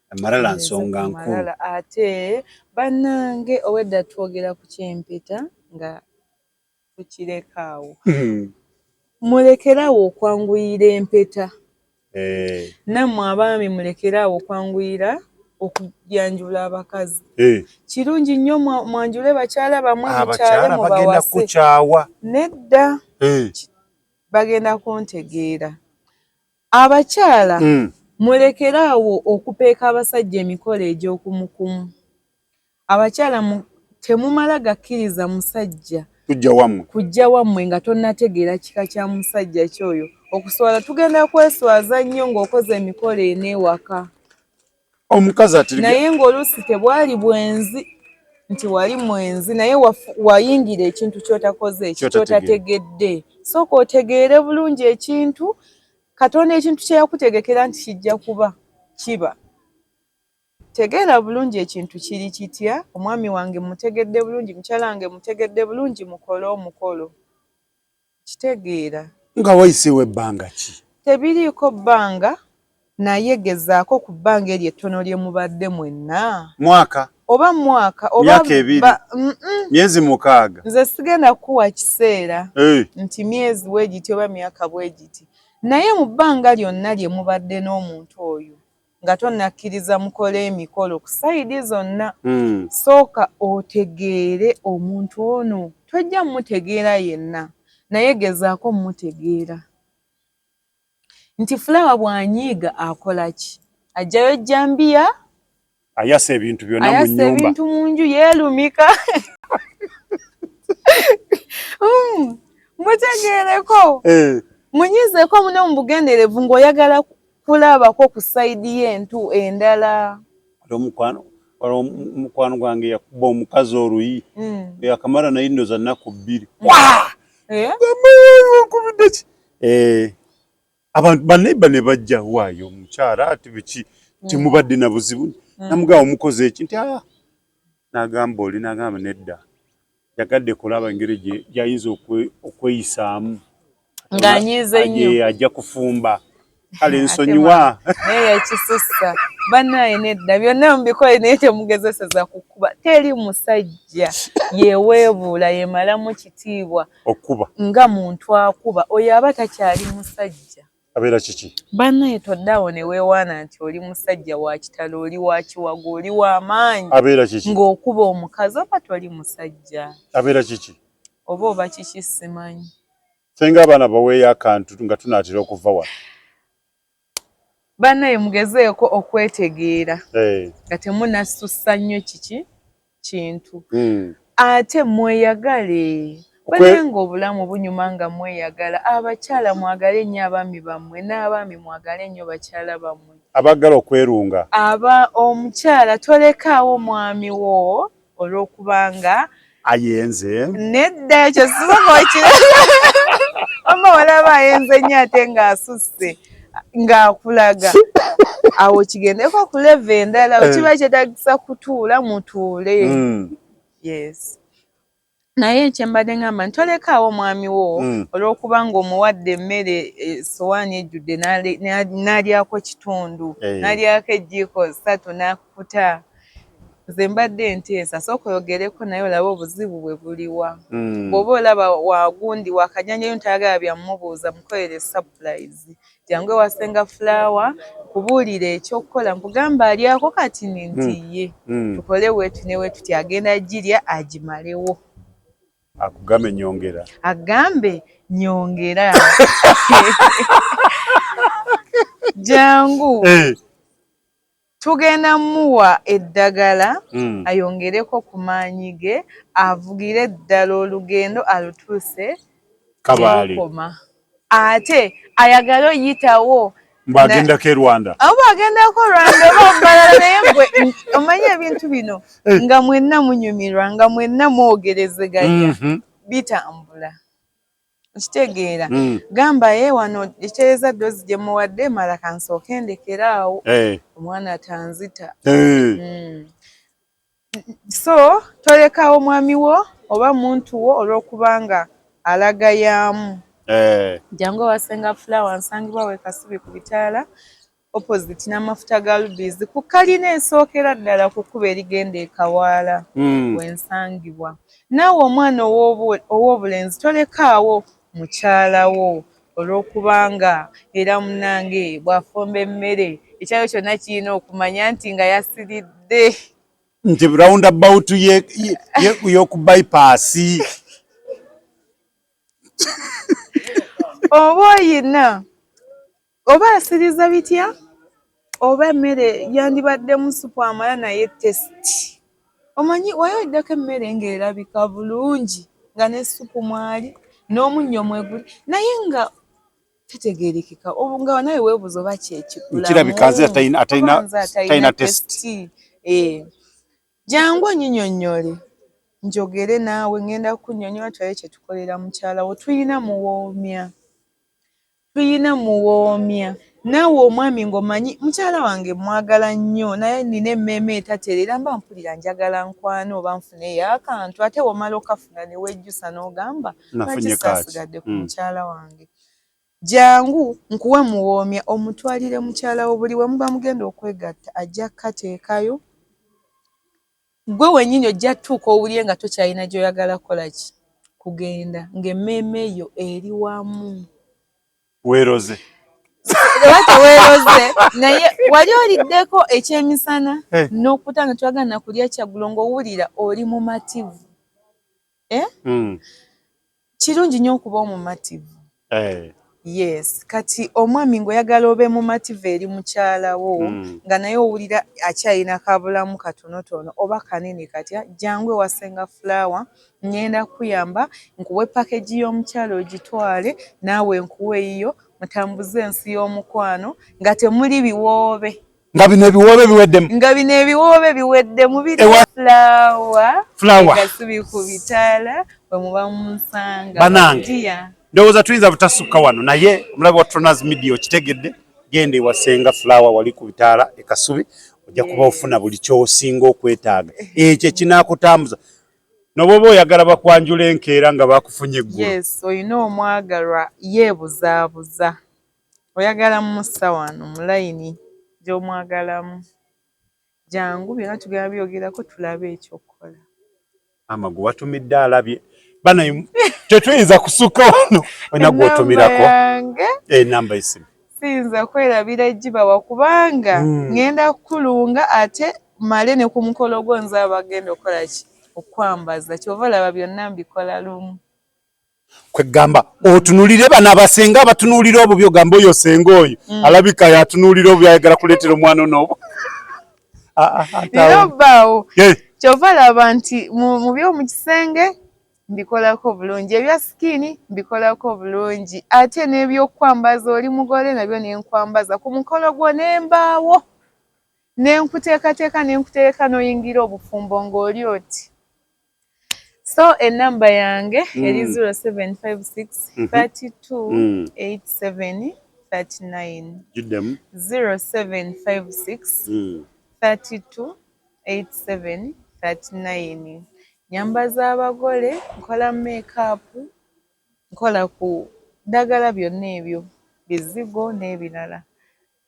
amalala nsonga nkulu. Ate bannange obwedda twogera ku ky'empeta nga tukireka awo. Mulekere awo okwanguyira empeta. Nammwe abaami mulekere awo okwanguyira okuyanjula abakazi. Kirungi nnyo mwanjule bakyala bammwe, mukyale mubawase. Nedda, bagenda kuntegeera. Abakyala mulekere awo okupeeka abasajja emikolo egy'okumukumu. Abakyala temumala gakkiriza musajja kujja wammwe nga tonnategeera kika kya musajja ki oyo. Okuswala tugenda kweswaza nnyo ng'okoze emikolo eno ewaka. Omukazi ati naye ng'oluusi tebwali bwenzi nti wali mwenzi, naye wayingira ekintu ky'otakoze eki ky'otategedde. Sooka otegeere bulungi ekintu Katonda ekintu kye yakutegekera nti kijja kuba kiba. Tegeera bulungi ekintu kiri kitya, omwami wange mmutegedde bulungi, mukyala wange mmutegedde bulungi, mukole omukolo. Kitegeera. Nga wayiseewo ebbanga ki? Tebiriiko bbanga, naye gezaako ku bbanga eryo ettono lye mubadde mwenna. Mwaka. Oba mwaka. Oba myaka ebiri. Myezi 6. Nze sigenda kukuwa kiseera nti myezi bwe giti oba myaka bwe giti. Naye mu bbanga lyonna lye mubadde n'omuntu oyo nga tonnakkiriza mukole emikolo ku sayidi zonna, sooka otegeere omuntu ono. Tojja mmutegeera yenna, naye gezaako mmutegeera. Nti Fulawa bw'anyiiga akola ki? Aggyayo jjambiya? Ayasa ebintu byonna mu nnyumba. Ayasa ebintu mu nju, yeerumika. Mutegeereko. Munyizeeko muno mu bugenderevu ng'oyagala kulabako ku sayidi y'entu endala. Waliwo omukwano gwange yakuba omukazi oluyi yakamala naye ndoza nnaku 2. Nkubidde ki? Abantu baneiba ne bajja waayo omukyala ati biki temubadde na buzibu namugamba omukozi eki nti n'agamba oli n'agamba nedda yagadde kulaba engeri gy'ayinza okweyisaamu ng'anyiize nnyo ajja kufumba kale nsonyiwa naye yakisussa bannaye nedda byonna mubikole naye temugezeseza kukuba teri musajja yeweebuula yemalamu kitiibwa okuba nga muntu akuba oyo aba takyali musajja abeera kiki bannaye toddawo ne weewaana nti oli musajja wa kitalo oli wa kiwago oli wa maanyi abeera kiki ng'okuba omukazi oba toli musajja abeera kiki oba kiki simanyi senga abaana baweeyo akantu nga tunaatera okuva wano bannaye mugezeeko okwetegeera nga temunasussa nnyo kiki kintu ate mweyagale bannange obulamu bunyuma nga mweyagala abakyala mwagale nnyo abaami bammwe n'abaami mwagale nnyo bakyala bammwe abaagala okwerunga aba omukyala tolekaawo mwami wo olw'okubanga ayenze nedda ekyo sisobola wamma walaba ayenze nnyo ate ng'asusse ng'akulaga awo kigendeko ku level endala kiba kyetaagisa kutuula mutuule yes naye kyembadde ngamba ntolekaawo omwami wo olw'okuba ng'omuwadde emmere essowaani ejjudde n'alyako kitundu n'alyako ejjiiko 3 n'akukuta nze mbadde nteesa sooka oyogereko naye olabe obuzibu bwe buliwa bw'oba olaba wagundi wakajanjayo ntayagala byamubuuza mukolere surprise jangu ewasenga Flower kubuulira ekyokukola nkugamba alyako kati nti ye tukole wetu ne wetu ti agenda girya agimalewo akugambe nyongera agambe nyongera jangu tugenda muwa eddagala ayongereko ku maanyi ge avugire ddala olugendo alutuuse Kabaale ate ayagala oyitawo mbwagendako e Rwanda oba agendako Rwanda oba mbalala naye gwe omanyi ebintu bino nga mwenna munyumirwa nga mwenna mwogerezeganya bitambula nkitegeera gamba ye wano ekitereeza doozi gye muwadde mala kansooke ndekere awo omwana tanzita so tolekawo mwami wo oba muntu wo olw'okubanga alagayaamu jangu owasenga Flower nsangibwa we Kasubi ku bitaala opposite n'amafuta ga Lubizi ku kalina esookera ddala ku kkubo erigenda e Kawaala wensangibwa. Naawe omwana ow'obulenzi tolekaawo mukyala wo olw'okubanga era munnange bw'afumba emmere ekyalo kyonna kirina okumanya nti nga yasiridde nti round about y'oku bypass oba oyina oba asiriza bitya oba emmere yandibaddemu supu amala naye taste omanyi wayo oddako emmere ng'erabika bulungi nga ne supu mwali n'omunnyo mweguli naye nga tetegeerekeka nga nawe weebuuza oba kyekikulamu kirabika nze atalina taste jangu onyinyonnyole njogere naawe ngenda kunnyonnyola tulabe kye tukolera mukyala wo tuyina muwoomya naawe omwami ng'omanyi mukyala wange mwagala nnyo naye nina emmeeme etatereera mba mpulira njagala nkwane oba nfuneyo akantu ate w'omala okafuna ne wejjusa n'ogamba lwaki saasigadde ku mukyala wange jangu nkuwe muwoomya omutwalire mukyala wo buli we muba mugenda okwegatta ajja kukateekayo gwe wennyini ojja tuuka owulire nga tokyalina gy'oyagala kukola ki kugenda ng'emmeeme yo eri wamu weeroze oba teweeroze naye wali oliddeko ekyemisana n'okuta nga twagala nakulya kyaggulo ng'owulira oli mumativu kirungi nnyo okuba omumativu Yes, kati omwami ng'oyagala obe mumativu eri mukyala wo nga naye owulira akyalina kabulamu katonotono oba kanene katya, jangu ewa Ssenga Flower, ngenda kukuyamba nkuwe package y'omukyala ogitwale, naawe nkuwe eyiyo, mutambuze ensi y'omukwano nga temuli biwoobe. Nga bino ebiwoobe biweddemu. Nga bino ebiwoobe biweddemu biri Flower. Flower. Kasubi ku bitaala bwe muba munsanga. Banange. Ndowooza tuyinza butasukka wano, naye omulabi wa Tronas Media okitegedde, genda ewa Ssenga Flower wali ku bitaala e Kasubi, ojja kuba ofuna buli ky'osinga okwetaaga. Ekyo ekinaakutambuza. Noba oba oyagala bakwanjula enkeera nga bakufunye eggulo. Yes, olina omwagalwa yeebuzaabuza. Oyagala mussa wano mu layini gy'omwagalamu. Jangu byonna tugenda byogerako tulabe ekyokukola. Maama gwe watumidde alabye. Bana tetuyinza kusukka wano. Olina gw'otumirako. Enamba esimu. Siyinza kwerabira gibawa kubanga ngenda kukulunga ate male ne ku mukolo gwo nze abagenda okukola ki? Okwambaza. Ky'ova olaba byonna mbikola lumu. Kwegamba otunulire bano abasenga abatunuulira obubi, ogamba oyo senga oyo alabika yatunuulira obubi, ayagala kuleetera omwana ono. Nina obbaawo. Ky'ova olaba nti mu by'omu kisenge mbikolako bulungi, ebya skin mbikolako bulungi, ate n'ebyokwambaza oli mugole nabyo ne nkwambaza ku mukolo gwo ne mbaawo ne nkuteekateeka ne nkutereka n'oyingira obufumbo ng'oli oti. So enamba yange eri 0756 32 87 39. Giddemu. 0756 32 87 39. Nyambaza abagole, nkola makeup, nkola ku ddagala byonna ebyo, bizigo n'ebirala.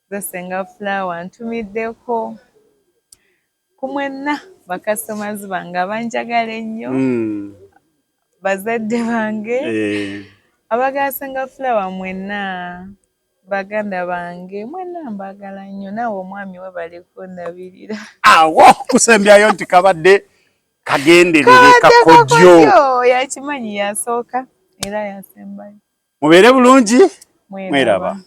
Nze Ssenga Flower ntumiddeko ku mwenna bakasitomazi bange abanjagala ennyo, bazadde bange, abagala Ssenga Flower mwenna, baganda bange mwenna mbaagala nnyo, naawe omwami webale kundabirira. Awo kusembyayo nti kabadde kagenderere kakodyo. Yakimanyi yasooka era yasembayo. Mubeere bulungi, mweraba.